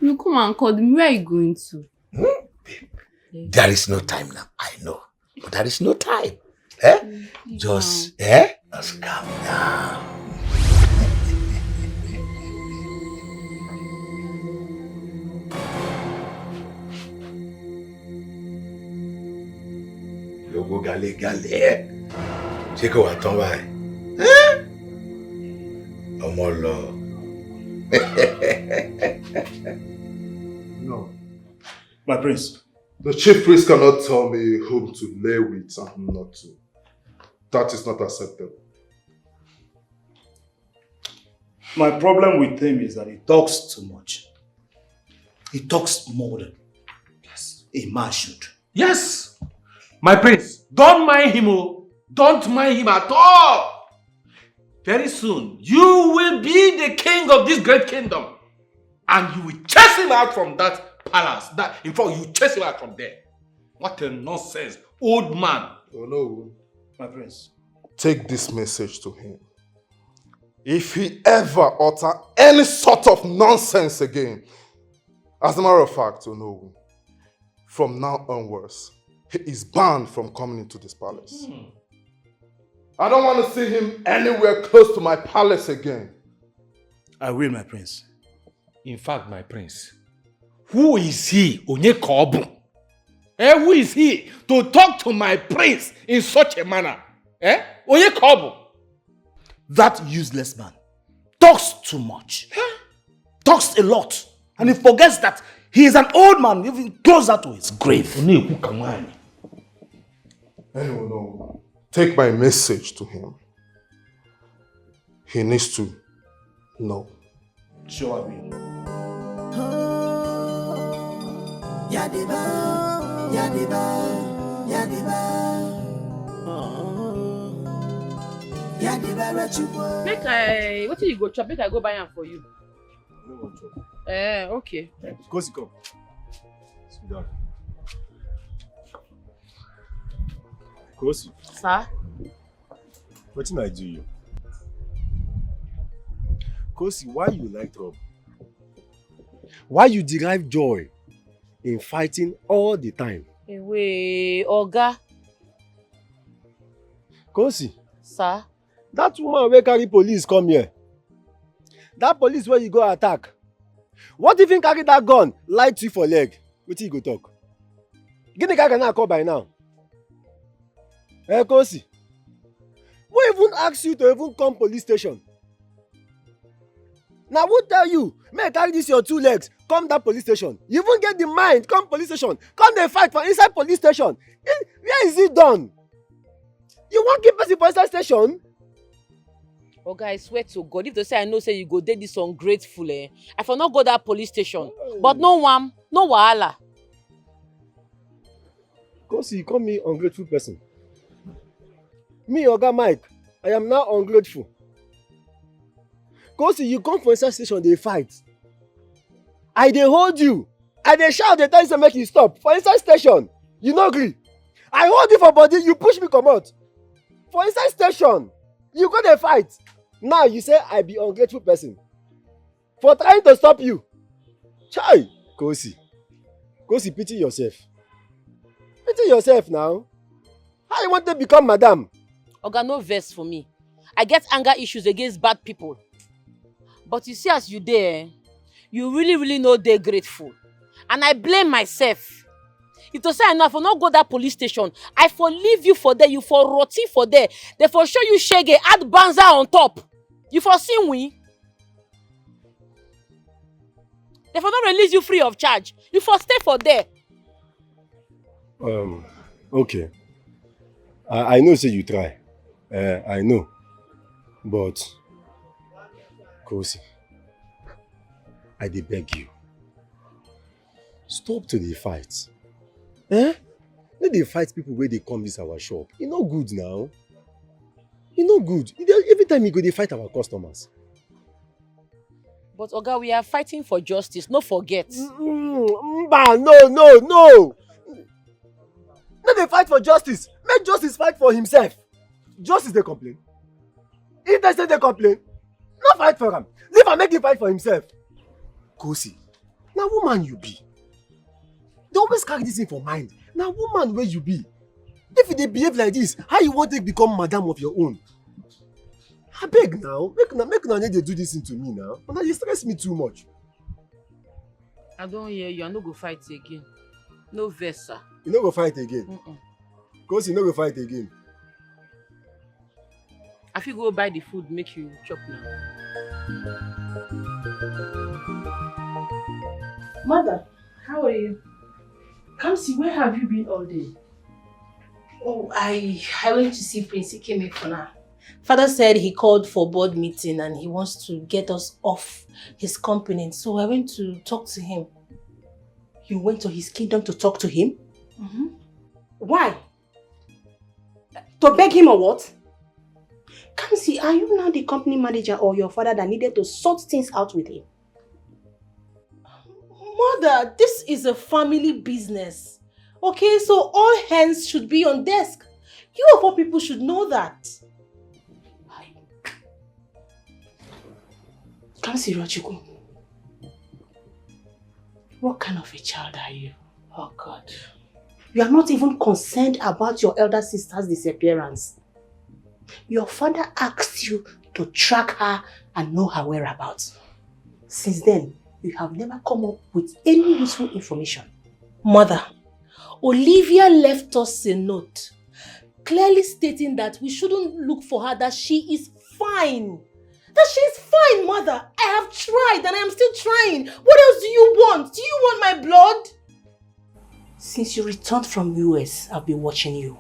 you come and call me. Where are you going to? Hmm? Babe, there is no time now. I know. But there is no time. Eh? Just, eh? Just calm down. Logo gale gale. Ṣé kò wá tán báyìí? Eh? Ọmọ lọ. No. My prince. The chief priest cannot tell me whom to lay with and whom not to. That is not acceptable. My problem with him is that he talks too much. He talks more than Yes. a man should. Yes, my prince, don't mind him, oh. Don't mind him at all. Very soon, you will be the king of this great kingdom, and you will chase him out from that palace. That, in fact, you chase him out from there. What a nonsense, old man. Oh no. My prince. Take this message to him. If he ever utter any sort of nonsense again, as a matter of fact, Onowu, from now onwards, he is banned from coming into this palace. Hmm. I don't want to see him anywhere close to my palace again. I will, my prince. In fact, my prince, who is he, Onyekaobu? Eh, who is he to talk to my prince in such a manner? Eh? Onyekaobu. That useless man talks too much. Talks a lot. And he forgets that he is an old man, even closer to his grave. Ọ na-ekwu ka nwaanyị. Anyway, no. Take my message to him. He needs to know. Sure, I will. Yadiba, yadiba, yadiba. Yadiba, Rachukwu. Make I, wetin you go chop? Make I go buy am for you. I no wan chop. Eh, okay. Kosi, come. Sit down. Kosi. Sir? Wetin I do you? Kosi, why you like trouble? Why you derive joy in fighting all the time? Ewe, Oga. Kosi. Sir? That woman wey carry police come here. That police wey you go attack. What if he carry that gun, light you for leg? Wetin you go talk? Gịnị ka a ga na-akọ by now? Eh, Kosi? Who even ask you to even come police station? Na who tell you make I carry this your two legs come that police station? You even get the mind come police station, come dey fight for inside police station. Eh, where is it done? You wan kill person for inside station? Oga, I swear to God, if to say I know say you go dey this ungrateful, eh, I for no go that police station. But no one, no wahala. Kosi, you call me ungrateful person. Me, Oga Mike, I am now ungrateful. Kosi, you come for inside station, dey fight. I dey hold you. I dey shout, dey tell you say make you stop. For inside station, you no gree. I hold you for body, you push me comot. For inside station, you go dey fight. Now you say I be ungrateful person. For trying to stop you. Chai! Kosi. Kosi, pity yourself. Pity yourself now. How you want to become madam? Oga, no vex for me. I get anger issues against bad people. But you see as you dey, eh, you really, really no dey grateful. And I blame myself. If to say I know, I for no go that police station, I for leave you for there, you for rotty for there. They for show you shege, add banza on top. You for see we? They for not release you free of charge. You for stay for there. Um, okay. I, I know say you try. Uh, I know. But, Kosi, I dey beg you. Stop to dey fight. Eh? No dey fight people wey dey come this our shop. E no good now. E no good. E dey, every time you go dey fight our customers. But Oga, we are fighting for justice, no forget. Mm, mm, mba, no, no, no. No dey fight for justice. Make justice fight for himself. Justice dey complain. If they say they complain, no fight for am. Leave am make he fight for himself. Kosi, na woman you be. Dey always carry this thing for mind. Na woman wey you be. If you dey behave like this, how you wan take become madam of your own? Abeg now, make una, make una no dey do this thing to me now. Una dey stress me too much. I don hear you. I no go fight again. No vex, sir. You no go fight again? Mm-mm. Kosi no go fight again. I fit go buy the food, make you chop now. Mother, how are you? Kamsi, where have you been all day? Oh, I I went to see Prince Ikeme for now. Father said he called for board meeting and he wants to get us off his company. So I went to talk to him. You went to his kingdom to talk to him? Mm-hmm. Why? To beg him or what? Kamsi, are you now the company manager or your father that needed to sort things out with him? Mother, this is a family business. Okay, so all hands should be on desk. You of all people should know that. Kamsi Rochukwu, what kind of a child are you? Oh God. You are not even concerned about your elder sister's disappearance. Your father asked you to track her and know her whereabouts. Since then, you have never come up with any useful information. Mother, Olivia left us a note clearly stating that we shouldn't look for her, that she is fine. That she is fine, mother. I have tried and I am still trying. What else do you want? Do you want my blood? Since you returned from U S, I've been watching you.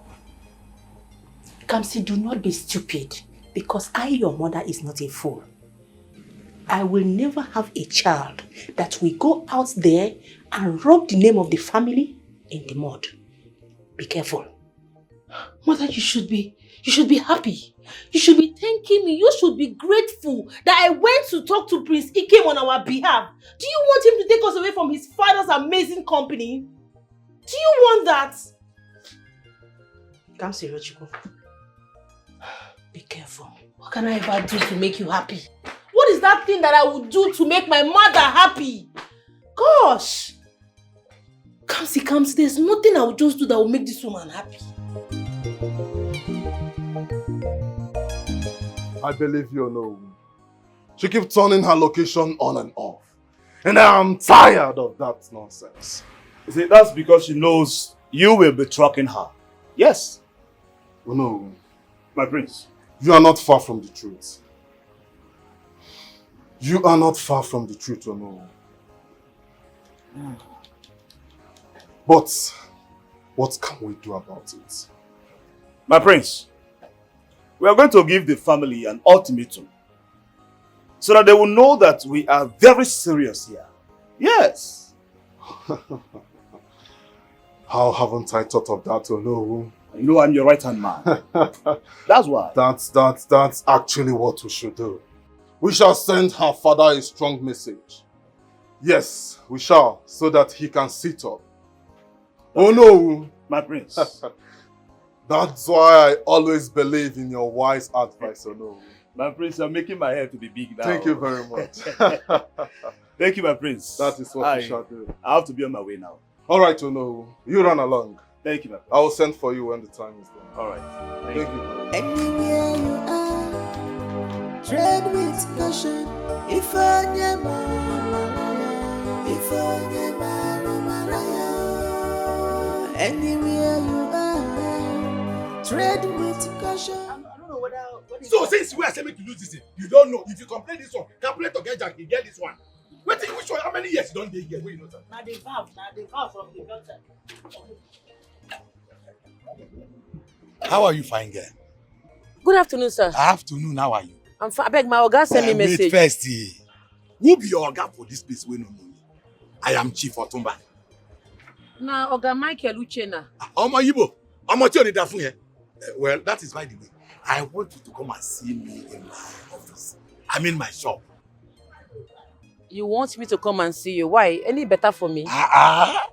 Kamsi, do not be stupid, because I, your mother, is not a fool. I will never have a child that will go out there and rub the name of the family in the mud. Be careful. Mother, you should be, you should be happy. You should be thanking me. You should be grateful that I went to talk to Prince Ikem on our behalf. Do you want him to take us away from his father's amazing company? Do you want that? Kamsi Rochukwu, be careful. What can I ever do to make you happy? What is that thing that I would do to make my mother happy? Gosh! Kamsi, Kamsi, there's nothing I will just do that will make this woman happy. I believe you, no. She keeps turning her location on and off. And I'm tired of that nonsense. You see, that's because she knows you will be tracking her. Yes. Oh, no. My prince. You are not far from the truth. You are not far from the truth, Ono. But what can we do about it? My prince, we are going to give the family an ultimatum so that they will know that we are very serious here. Yes. How haven't I thought of that, Ono? You know I'm your right hand man. That's why. That's, that's, that's actually what we should do. We shall send her father a strong message. Yes, we shall, so that he can sit up. Oh no! My prince. That's why I always believe in your wise advice, Ono. My prince, you're making my head to be big now. Thank you very much. Thank you, my prince. That is what I, we shall do. I have to be on my way now. All right, Ono, you run along. Thank you, my prince. I will send for you when the time is done. All right. Thank, Thank you. you. Anywhere you are, tread with caution. If I if I anywhere you are, tread with caution. I don't know whether. So since we are saying to lose this thing, you don't know. If you complain this one, calculator get jack, you get this one. Wetin, which one? How many years you don dey here wey you no sabi? Na the valve, na the valve from the gutter. How are you, fine girl? Good afternoon, sir. Afternoon, how are you? I'm fine. Abeg, my oga send me Eh, wait message. First, eh. Who be your oga for this place wey no know me? I am Chief Otunba. Na oga Michael Uchenna. Ah, ọmọ Yibo, ọmọ tí ò ní da fún yẹn. Eh, well, that is by the way. I want you to come and see me in my office. I mean my shop. You want me to come and see you? Why? Any better for me? Ah, ah.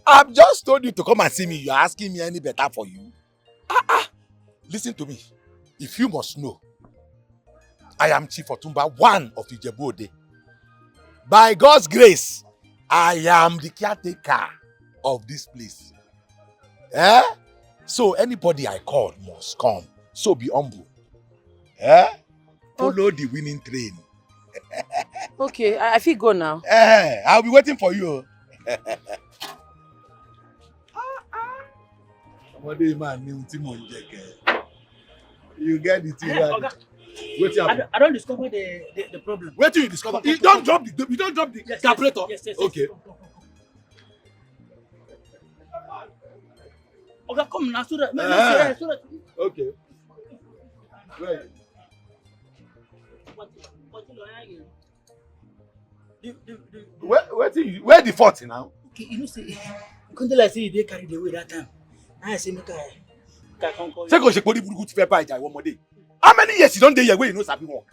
I've just told you to come and see me. You're asking me any better for you? Ah, ah. Listen to me. If you must know, I am Chief Otunba, one of Ijebu Ode. By God's grace, I am the caretaker of this place. Eh? So anybody I call must come. So be humble. Eh? Follow the winning train. Okay, I, I fit go now. Eh, I'll be waiting for you. Ọmọdé máa ní ohun tí mò ń jẹ kẹ. You get the thing right. Oga, wetin I, happen? I don discover the, the, the problem. Wetin you discover? You don drop the, you don drop the yes, carburetor? Yes, yes, yes. Okay. Oga, come now, so that. Uh, so that. Okay. Right. Where, where, the, where the forty now? Okay, you know say, come dey like say you dey carry the way that time. Now I say make I, make I come call you. Ṣé kò ṣe pé orí burúkú ti fẹ́ bá ìjà ìwọ ọmọdé? How many years you don dey here wey you no sabi work?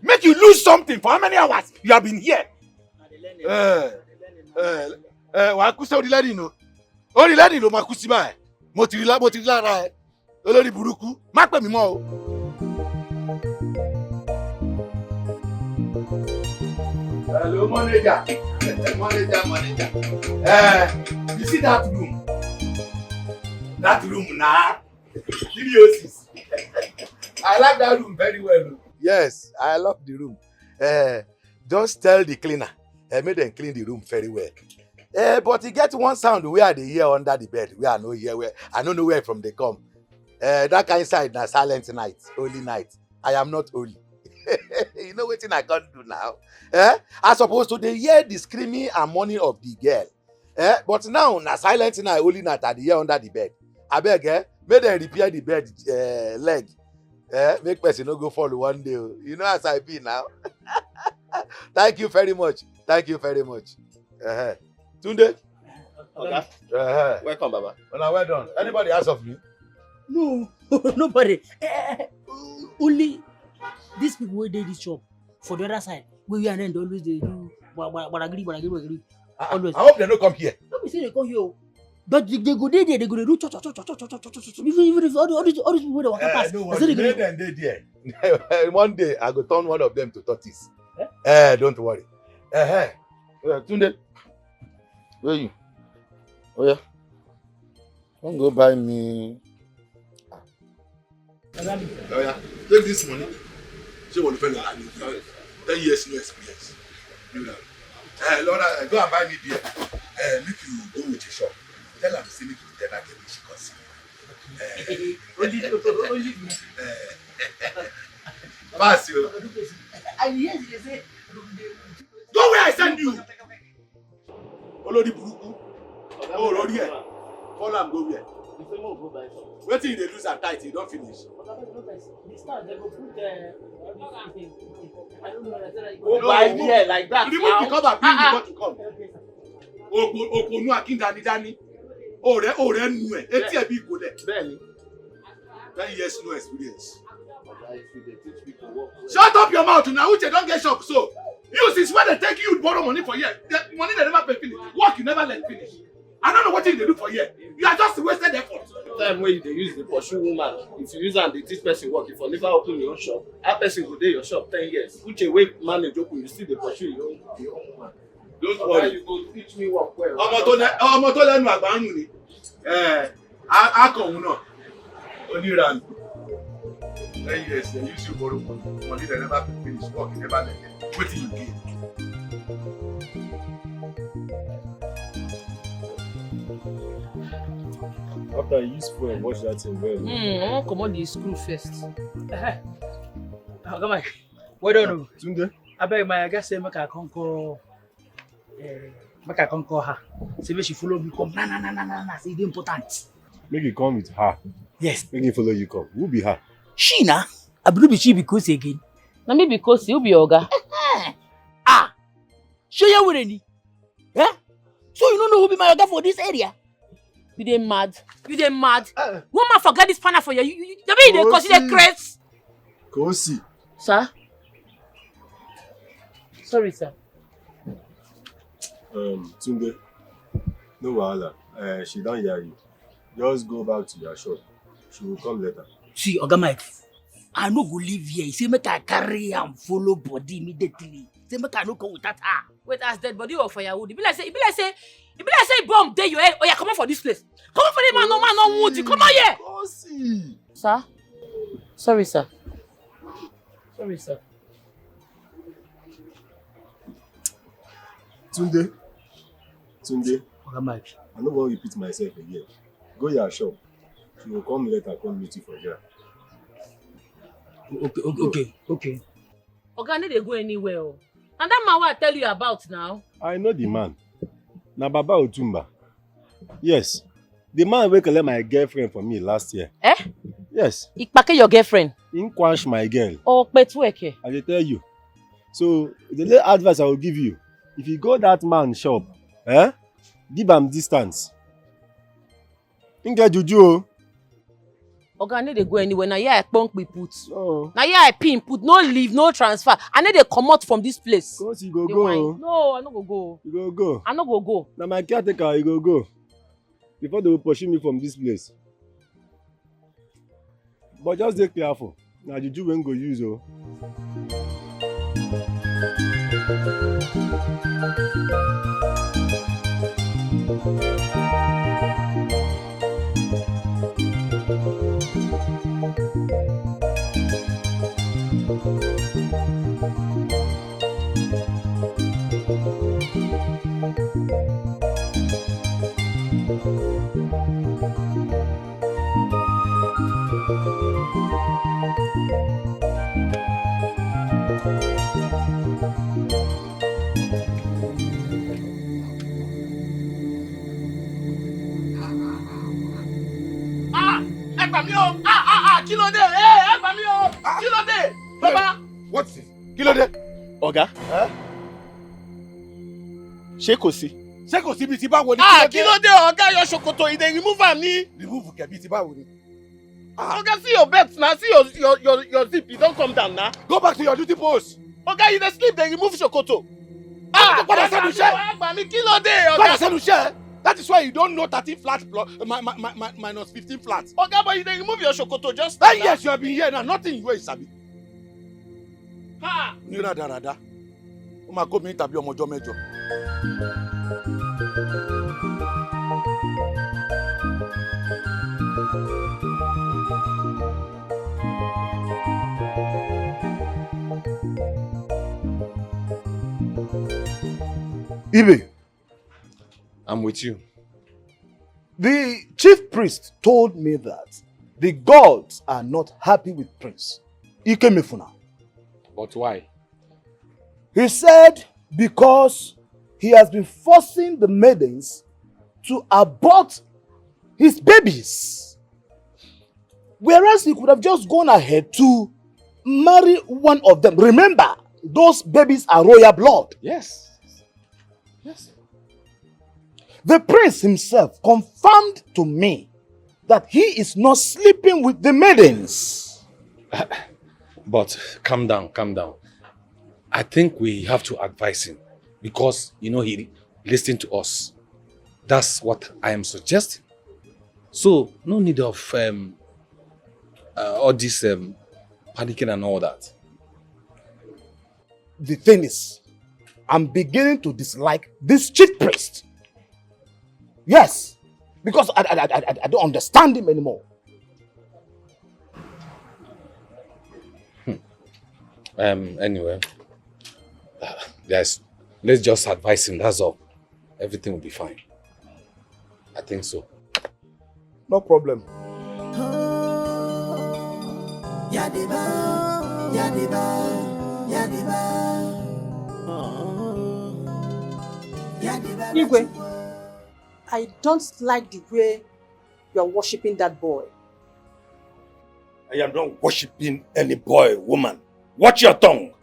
Make you lose something for how many hours you have been here? Eh, eh, eh, wàá kú sí orí lẹ́rìn o. Orí lẹ́rìn ló máa kú sí báyìí. Mo ti rí lá-, mo ti rí lára ẹ. Olórí burúkú, má pè mí mọ́ o. Hello, manager. Manager, manager. Eh, you see that room? That room na three oh six. I like that room very well. Yes, I love the room. Eh, just tell the cleaner. Eh, make them clean the room very well. Eh, but e get one sound wey I dey hear under the bed, wey I no hear where, I no know where from dey come. Eh, that kind side na silent night, holy night. I am not holy. You know wetin I come do now? Eh? I suppose to dey hear the screaming and moaning of the girl. Eh? But now na silent night, holy night I dey hear under the bed. Abeg, eh? Make dem repair the bed, eh, leg. Eh? Make person no go fall one day o. You know as I be now. Thank you very much. Thank you very much. Uh-huh. Tunde. Oga, Uh-huh. Welcome, Baba. Una well done. Anybody ask of me? No, nobody. Eh, only these people wey dey this shop for the other side, wey we and them dey always dey do gba- gba- gbaragiri, gbaragiri, gbaragiri. Ah, Always. I hope they no come here. No be say they come here o. But they, they go dey there, they go dey do cho cho cho cho cho cho cho cho cho. Even even if all the all these all these people wey dey waka Eh, pass, no they say worry, they go make dey. Them dey there. One day I go turn one of them to tortoise. Eh? Eh, don't worry. Eh, eh. Eh, Tunde, where you? Oh yeah, come go buy me. Oh yeah, take this money. Say what you feel like ten years no experience. You know. Eh, Lord, eh, go and buy me beer. Eh, make you go with your shop. Tell am say make you tell that girl make she come see me. Eh, Only, only. Eh, pass you. I hear you say. Go where I send you. Olórí burúkú. O lórí ẹ̀. Follow am go where? Wetin you dey lose am tight, you don finish. Go buy beer like that. Remove the cover, bring the bottle come. Òpò- Òpònú akíndanidání. Òrẹ́ òrẹ́ nu ẹ̀. Etí ẹ̀ bí ìkólẹ̀. Bẹ́ẹ̀ni. Ten years no experience. Shut up your mouth now. Uche don get shop so. You since when they take you borrow money for here, the money they never pay finish. Work you never learn finish. I don't know what you dey do for here. You are just wasted effort. Time wey you dey use dey pursue woman, if you use am dey teach person work, if you never open your own shop, how person go dey your shop ten years? Uche wey manage open, you still dey pursue your own your own woman. Don't worry. You go teach me work well. Ọmọ tó lẹ ọmọ tó lẹ́nu àgbà ń rùn ni. Ẹ á kàn òun náà. Oníranù. Ten years dem use you borrow money, money dem never pay finish, work you never learn. Wetin you gain? After you use fuel wash that thing well. Hmm, I wan comot the screw first. Oga Mike, well done o. Tunde. Abeg, my guy say make I come call, eh, make I come call her. Say make she follow me come. Na na na na na na. Say e dey important. Make you come with her. Yes. Make you follow you come. Who be her? She na. I believe she be Kosi again. Na me be Kosi, who be your oga? Ah, shey you were ni? Eh? So you no know who be my oga for this area? You dey mad? You dey mad? Uh, One man forget this panel for you. You, you, you, you dey cause you dey craze. Kosi. Sir? Sorry, sir. Um, Tunde, no wahala. Uh, she don hear you. Just go back to your shop. She will come later. See, Oga Mike, I no go leave here. He say make I carry am follow body immediately. Say make I no come without her. Wait, as dead body or firewood? E be like say, e be like say, e be like say bomb dey your head. Oya, comot for this place. Comot for this man, no man, no wound. Come out here. Kosi. Sir? Sorry, sir. Sorry, sir. Tunde, Tunde, Oga Mike. I no wan repeat myself again. Go your shop. She go come later, come meet you for there. Okay, okay, okay, okay. Oga no dey go anywhere o. Na that man wey I tell you about now. I know the man. Na Baba Otumba. Yes. The man wey collect my girlfriend for me last year. Eh? Yes. He kpake your girlfriend? He quash my girl. Oh, Petueke. I dey tell you. So, the only advice I will give you, if you go that man shop, eh? Give am distance. He get juju o. Oga, I no dey go anywhere. Na here I kpomkpi put. Oh. Na here I pin put. No leave, no transfer. I no dey comot from this place. Cause you go Dey go whine. O. No, I no go go. You go go. I no go go. Na my caretaker, you go go. Before they will pursue me from this place. But just dey careful. Na juju wey go use o. Ah! Ẹ gbà mí o! Ah, ah, ah, kí ló dé? Ẹ, ẹ gbà mí o! Kí ló dé? Bàbá! What is it? Kí ló dé? Ọ̀gá. Ẹ́? Ṣé kò sí? Ṣé kò síbi tí báwo ni? Ah, kí ló dé? Ọ̀gá yọ ṣòkòtò, he dey remove am ni. Remove kẹ̀bí tí báwo ni? Ah. Oga, see your belt now, see your your your your zip, e don come down now. Go back to your duty post. Oga, you dey sleep, dey remove ṣòkòtò. Ah, padà sẹ́nu iṣẹ́. Ẹ gbà mí, kí ló dé, Padà Oga? Sẹ́nu iṣẹ́. That is why you don't know thirteen flat plus my my my my minus fifteen flat. Oga, but you dey remove your ṣòkòtò just now. Ten years you have been here now, nothing you wey you sabi. Ha! Ní rádaràda. Ó máa kó mi tàbí ọmọ ọjọ́ mẹ́jọ. Ibe, I'm with you. The chief priest told me that the gods are not happy with Prince Ikemefuna. But why? He said because he has been forcing the maidens to abort his babies. Whereas he could have just gone ahead to marry one of them. Remember, those babies are royal blood. Yes. Yes. The prince himself confirmed to me that he is not sleeping with the maidens. But calm down, calm down. I think we have to advise him because, you know, he listened to us. That's what I am suggesting. So, no need of um, uh, all this um, panicking and all that. The thing is, I'm beginning to dislike this chief priest. Yes, because I, I, I, I, I don't understand him anymore. Um, anyway, uh, guys, let's just advise him, that's all. Everything will be fine. I think so. No problem. Yadiba, Yadiba, Yadiba. Yadiba. Igwe, I don't like the way you're worshiping that boy. I am not worshiping any boy, woman. Watch your tongue.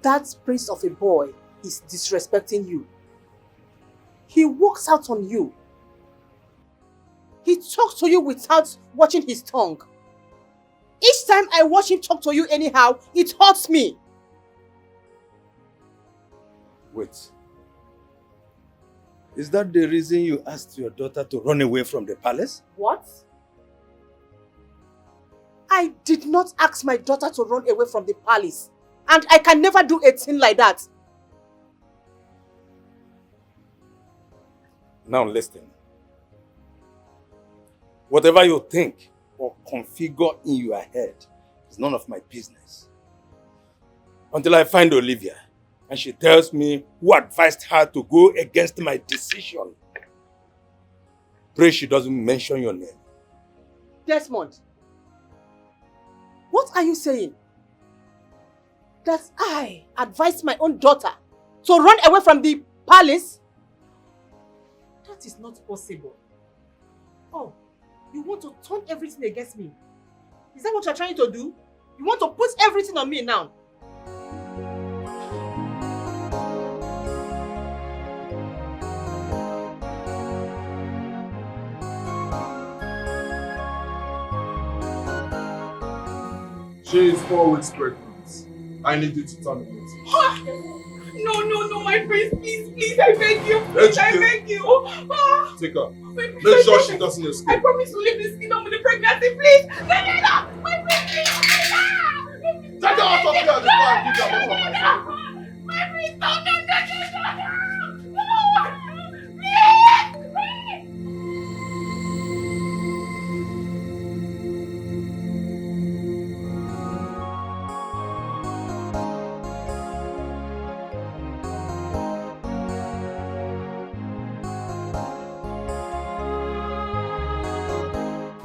That prince of a boy is disrespecting you. He walks out on you. He talks to you without watching his tongue. Each time I watch him talk to you anyhow, it hurts me. Wait. Is that the reason you asked your daughter to run away from the palace? What? I did not ask my daughter to run away from the palace. And I can never do a thing like that. Now listen. Whatever you think or configure in your head is none of my business. Until I find Olivia and she tells me who advised her to go against my decision. Pray she doesn't mention your name. Desmond, what are you saying? That I advised my own daughter to run away from the palace? That is not possible. Oh, you want to turn everything against me? Is that what you're trying to do? You want to put everything on me now? She is four weeks pregnant. I need you to terminate. No, no, no, my prince, please, please, I beg you, please, I beg you. Ah, Take her. my prince, Make I sure beg she you. doesn't I escape. Promise to leave this kingdom with the pregnancy, please. No, no, no, my prince, please. Take her out of here before I give you a My prince, no, no, no, no, no, no.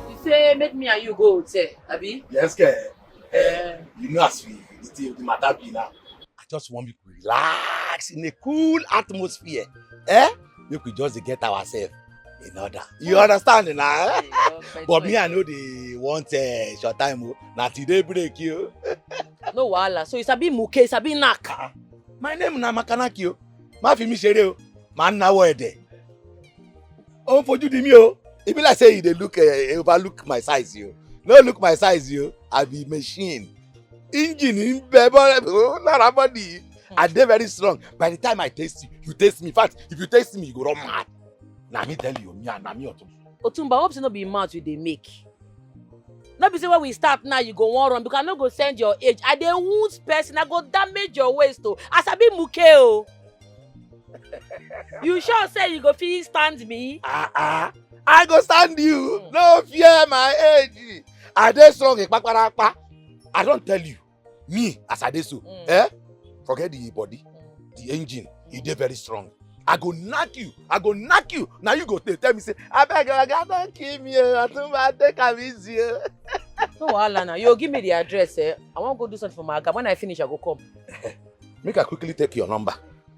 You say make me and you go hotel, abi? Yes, ke. Eh, you know as we the, the matter be now. I just want you to relax in a cool atmosphere. Eh? Make we just dey get ourselves in order. You understand now? Eh? But me, I know they want uh, short time. Oh. Na today break you. No wahala. So you sabi muke, you sabi knack. My name na Makanaki o. Ma fi mi ṣeré o. Ma na wo ede. O fojú di mi o. E be like say you dey look uh, overlook my size yo. No look my size yo. I be machine. Engine in body, not a body. I dey very strong. By the time I taste you, you taste me. In fact, if you taste me, you go run mad. Na me tell you, me and na me Otumba. Otumba, hope say no be mouth you dey make. No be say when we start now you go wan run because I no go send your age. I dey wound person, I go damage your waist o. I sabi muke o. You sure say you go fit stand me? Ah ah, I go stand you. No fear my age. I dey strong kpakarapa. I don tell you, me as I dey so, eh? Forget the body, the engine, e dey very strong. I go knack you, I go knack you. Now you go tell, tell me say, abeg oga, don't kill me o, Otumba, take am easy o. No wahala now, you give me the address eh. I wan go do something for my oga, when I finish I go come. Make I quickly take your number,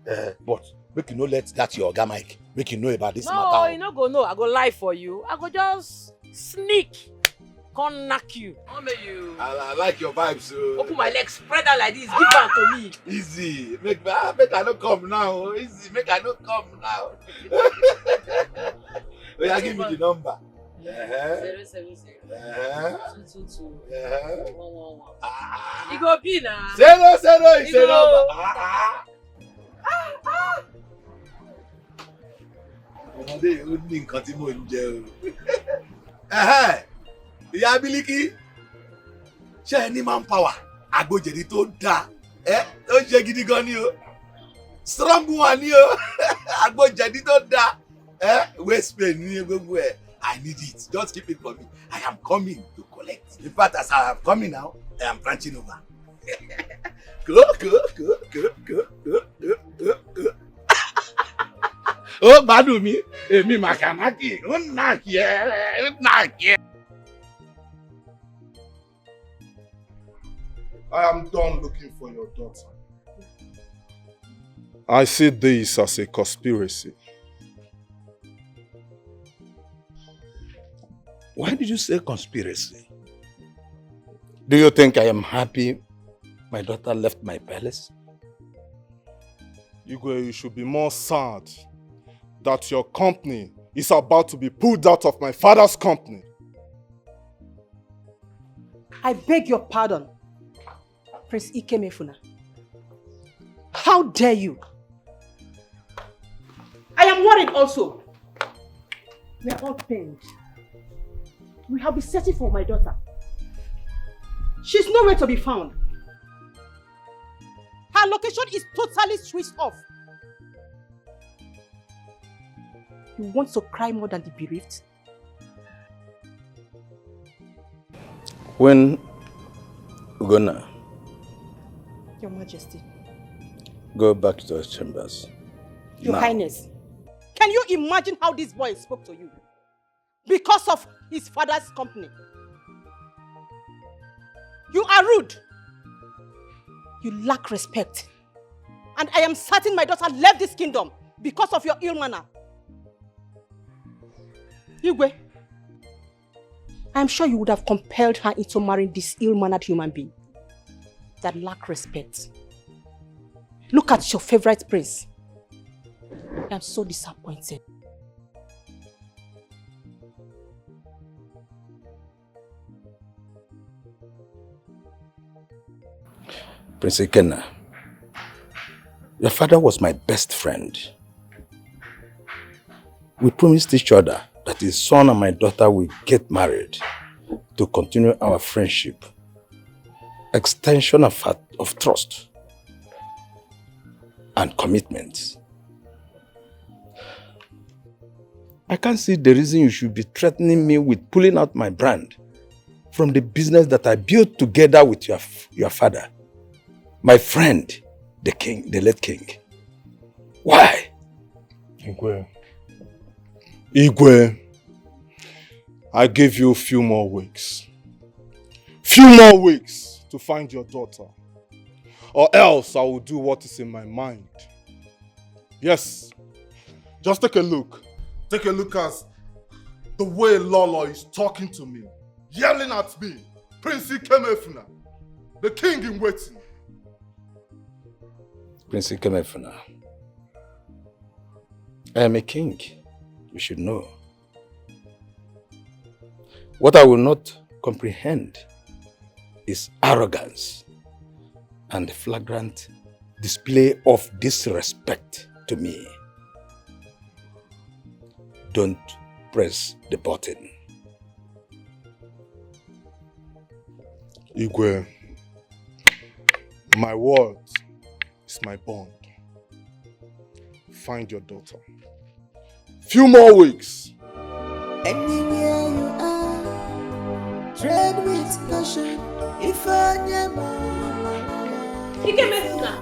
eh, but make you no let that your oga Mike make you know about this matter. No, you no go know, I go lie for you, I go just sneak. Come knack you. Come make you. I, I like your vibes. So. Open my legs, spread out like this, give am to me. Easy. Make, ah, make I no come now. Easy. Make I no come now. Oya, give me the number. Uh-huh. Zero seven zero. Uh-huh. Two two two. Uh-huh. One one one. Ah. E go be na. Zero zero is a number. Ah, ah. Ah, ah. Bẹ́ẹ̀ ó ní nǹkan tí mò ń jẹ o. Ẹ̀hẹ́, ìyá Bílíkì, ṣé ẹ ní manpower? Àgbo jẹ̀dí tó dáa, ẹ́ tó ṣe gidi gan ni o. Strong one ni o. Àgbo jẹ̀dí tó dáa, ẹ́ waist pain ní gbogbo ẹ̀. I need it. Just keep it for me. I am coming to collect. In fact, as I am coming now, I am branching over. Go, go, go, go, go, go, go, go, go. Ó gbádùn mi, èmi màkàmákì, ó nà kí ẹ, ó nà kí ẹ. I am done looking for your daughter. I see this as a conspiracy. Why did you say conspiracy? Do you think I am happy my daughter left my palace? Igwe, you should be more sad that your company is about to be pulled out of my father's company. I beg your pardon, Prince Ikemefuna. How dare you? I am worried also. We are all pained. We have been searching for my daughter. She's nowhere to be found. Her location is totally switched off. You want to cry more than the bereaved? When Ugonna, Your Majesty. Go back to your chambers. Your Now. Highness, can you imagine how this boy spoke to you? Because of his father's company. You are rude. You lack respect. And I am certain my daughter left this kingdom because of your ill manner. Igwe, I am sure you would have compelled her into marrying this ill-mannered human being that lack respect. Look at your favorite prince. I am so disappointed. Prince Ikenna, your father was my best friend. We promised each other that his son and my daughter will get married to continue our friendship. Extension of, of trust and commitment. I can't see the reason you should be threatening me with pulling out my brand from the business that I built together with your, your father, my friend, the king, the late king. Why? Igwe. Igwe, I give you a few more weeks. Few more weeks to find your daughter. Or else I will do what is in my mind. Yes. Just take a look. Take a look at the way Lolo is talking to me, yelling at me. Prince Ikemefuna, the king in waiting. Prince Ikemefuna, I am a king. You should know. What I will not comprehend is arrogance and flagrant display of disrespect to me. Don't press the button. Igwe, my word is my bond. Find your daughter. Few more weeks. Anywhere you are, tread with caution. If I never Ikemefuna,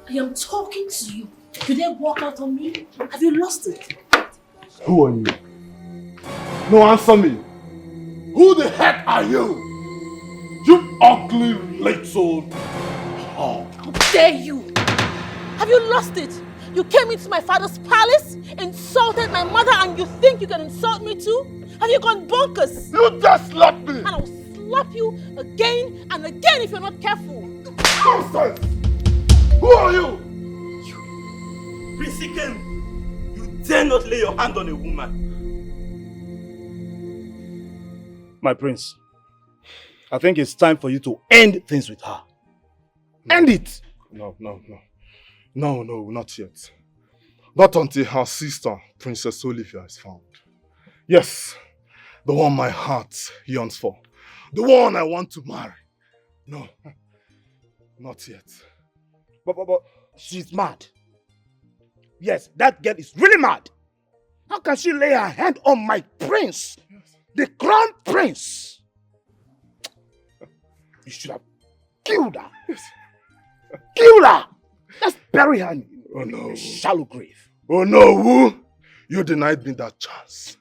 I am talking to you. You dare walk out on me? Have you lost it? Who are you? No, answer me. Who the heck are you? You ugly little hog. How dare you? Have you lost it? You came into my father's palace, insulted my mother, and you think you can insult me too? Have you gone bonkers? You just slapped me. And I will slap you again and again if you're not careful. Nonsense! Who are you? Prince Ikem, you dare not lay your hand on a woman. My prince, I think it's time for you to end things with her. End it! No, no, no. No, no, not yet. Not until her sister, Princess Olivia, is found. Yes, the one my heart yearns for. The one I want to marry. No, not yet. But, but, but she's mad. Yes, that girl is really mad. How can she lay her hand on my prince? The crown prince. You should have killed her. Kill her. Let's bury her in Oh no. a shallow grave. Oh no, Wu! You denied me that chance.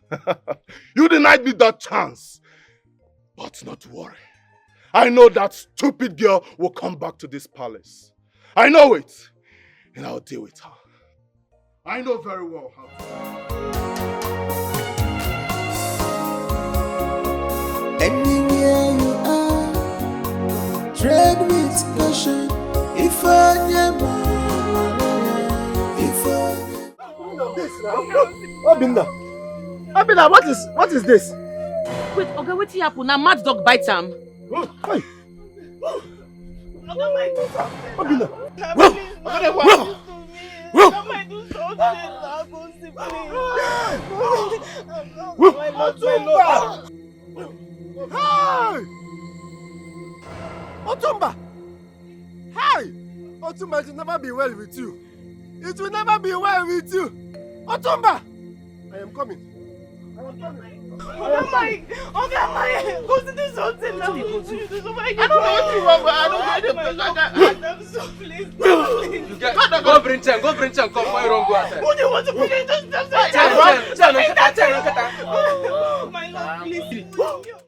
You denied me that chance. But not to worry. I know that stupid girl will come back to this palace. I know it. And I'll deal with her. I know very well how. Anywhere you are, tread with caution. If I never, if I Obinna. Obinna, what is what is this? Wait, Oga, wetin happen? Na mad dog bite am. Hey. Obinna. Hey! Otumba! Hey! Otumba, it will never be well with you. It will never be well with you. Otumba! I am coming. I am coming. Oga Mike! Oga Mike! Go see this something now. Go see this something. I don't know what you want, but I don't know the place like that. I'm so pleased. Please. You get, go bring chair, go bring chair, come, why you don't go outside? Who do you want to put in this Chair, chair, chair, no, get that chair, no, get that.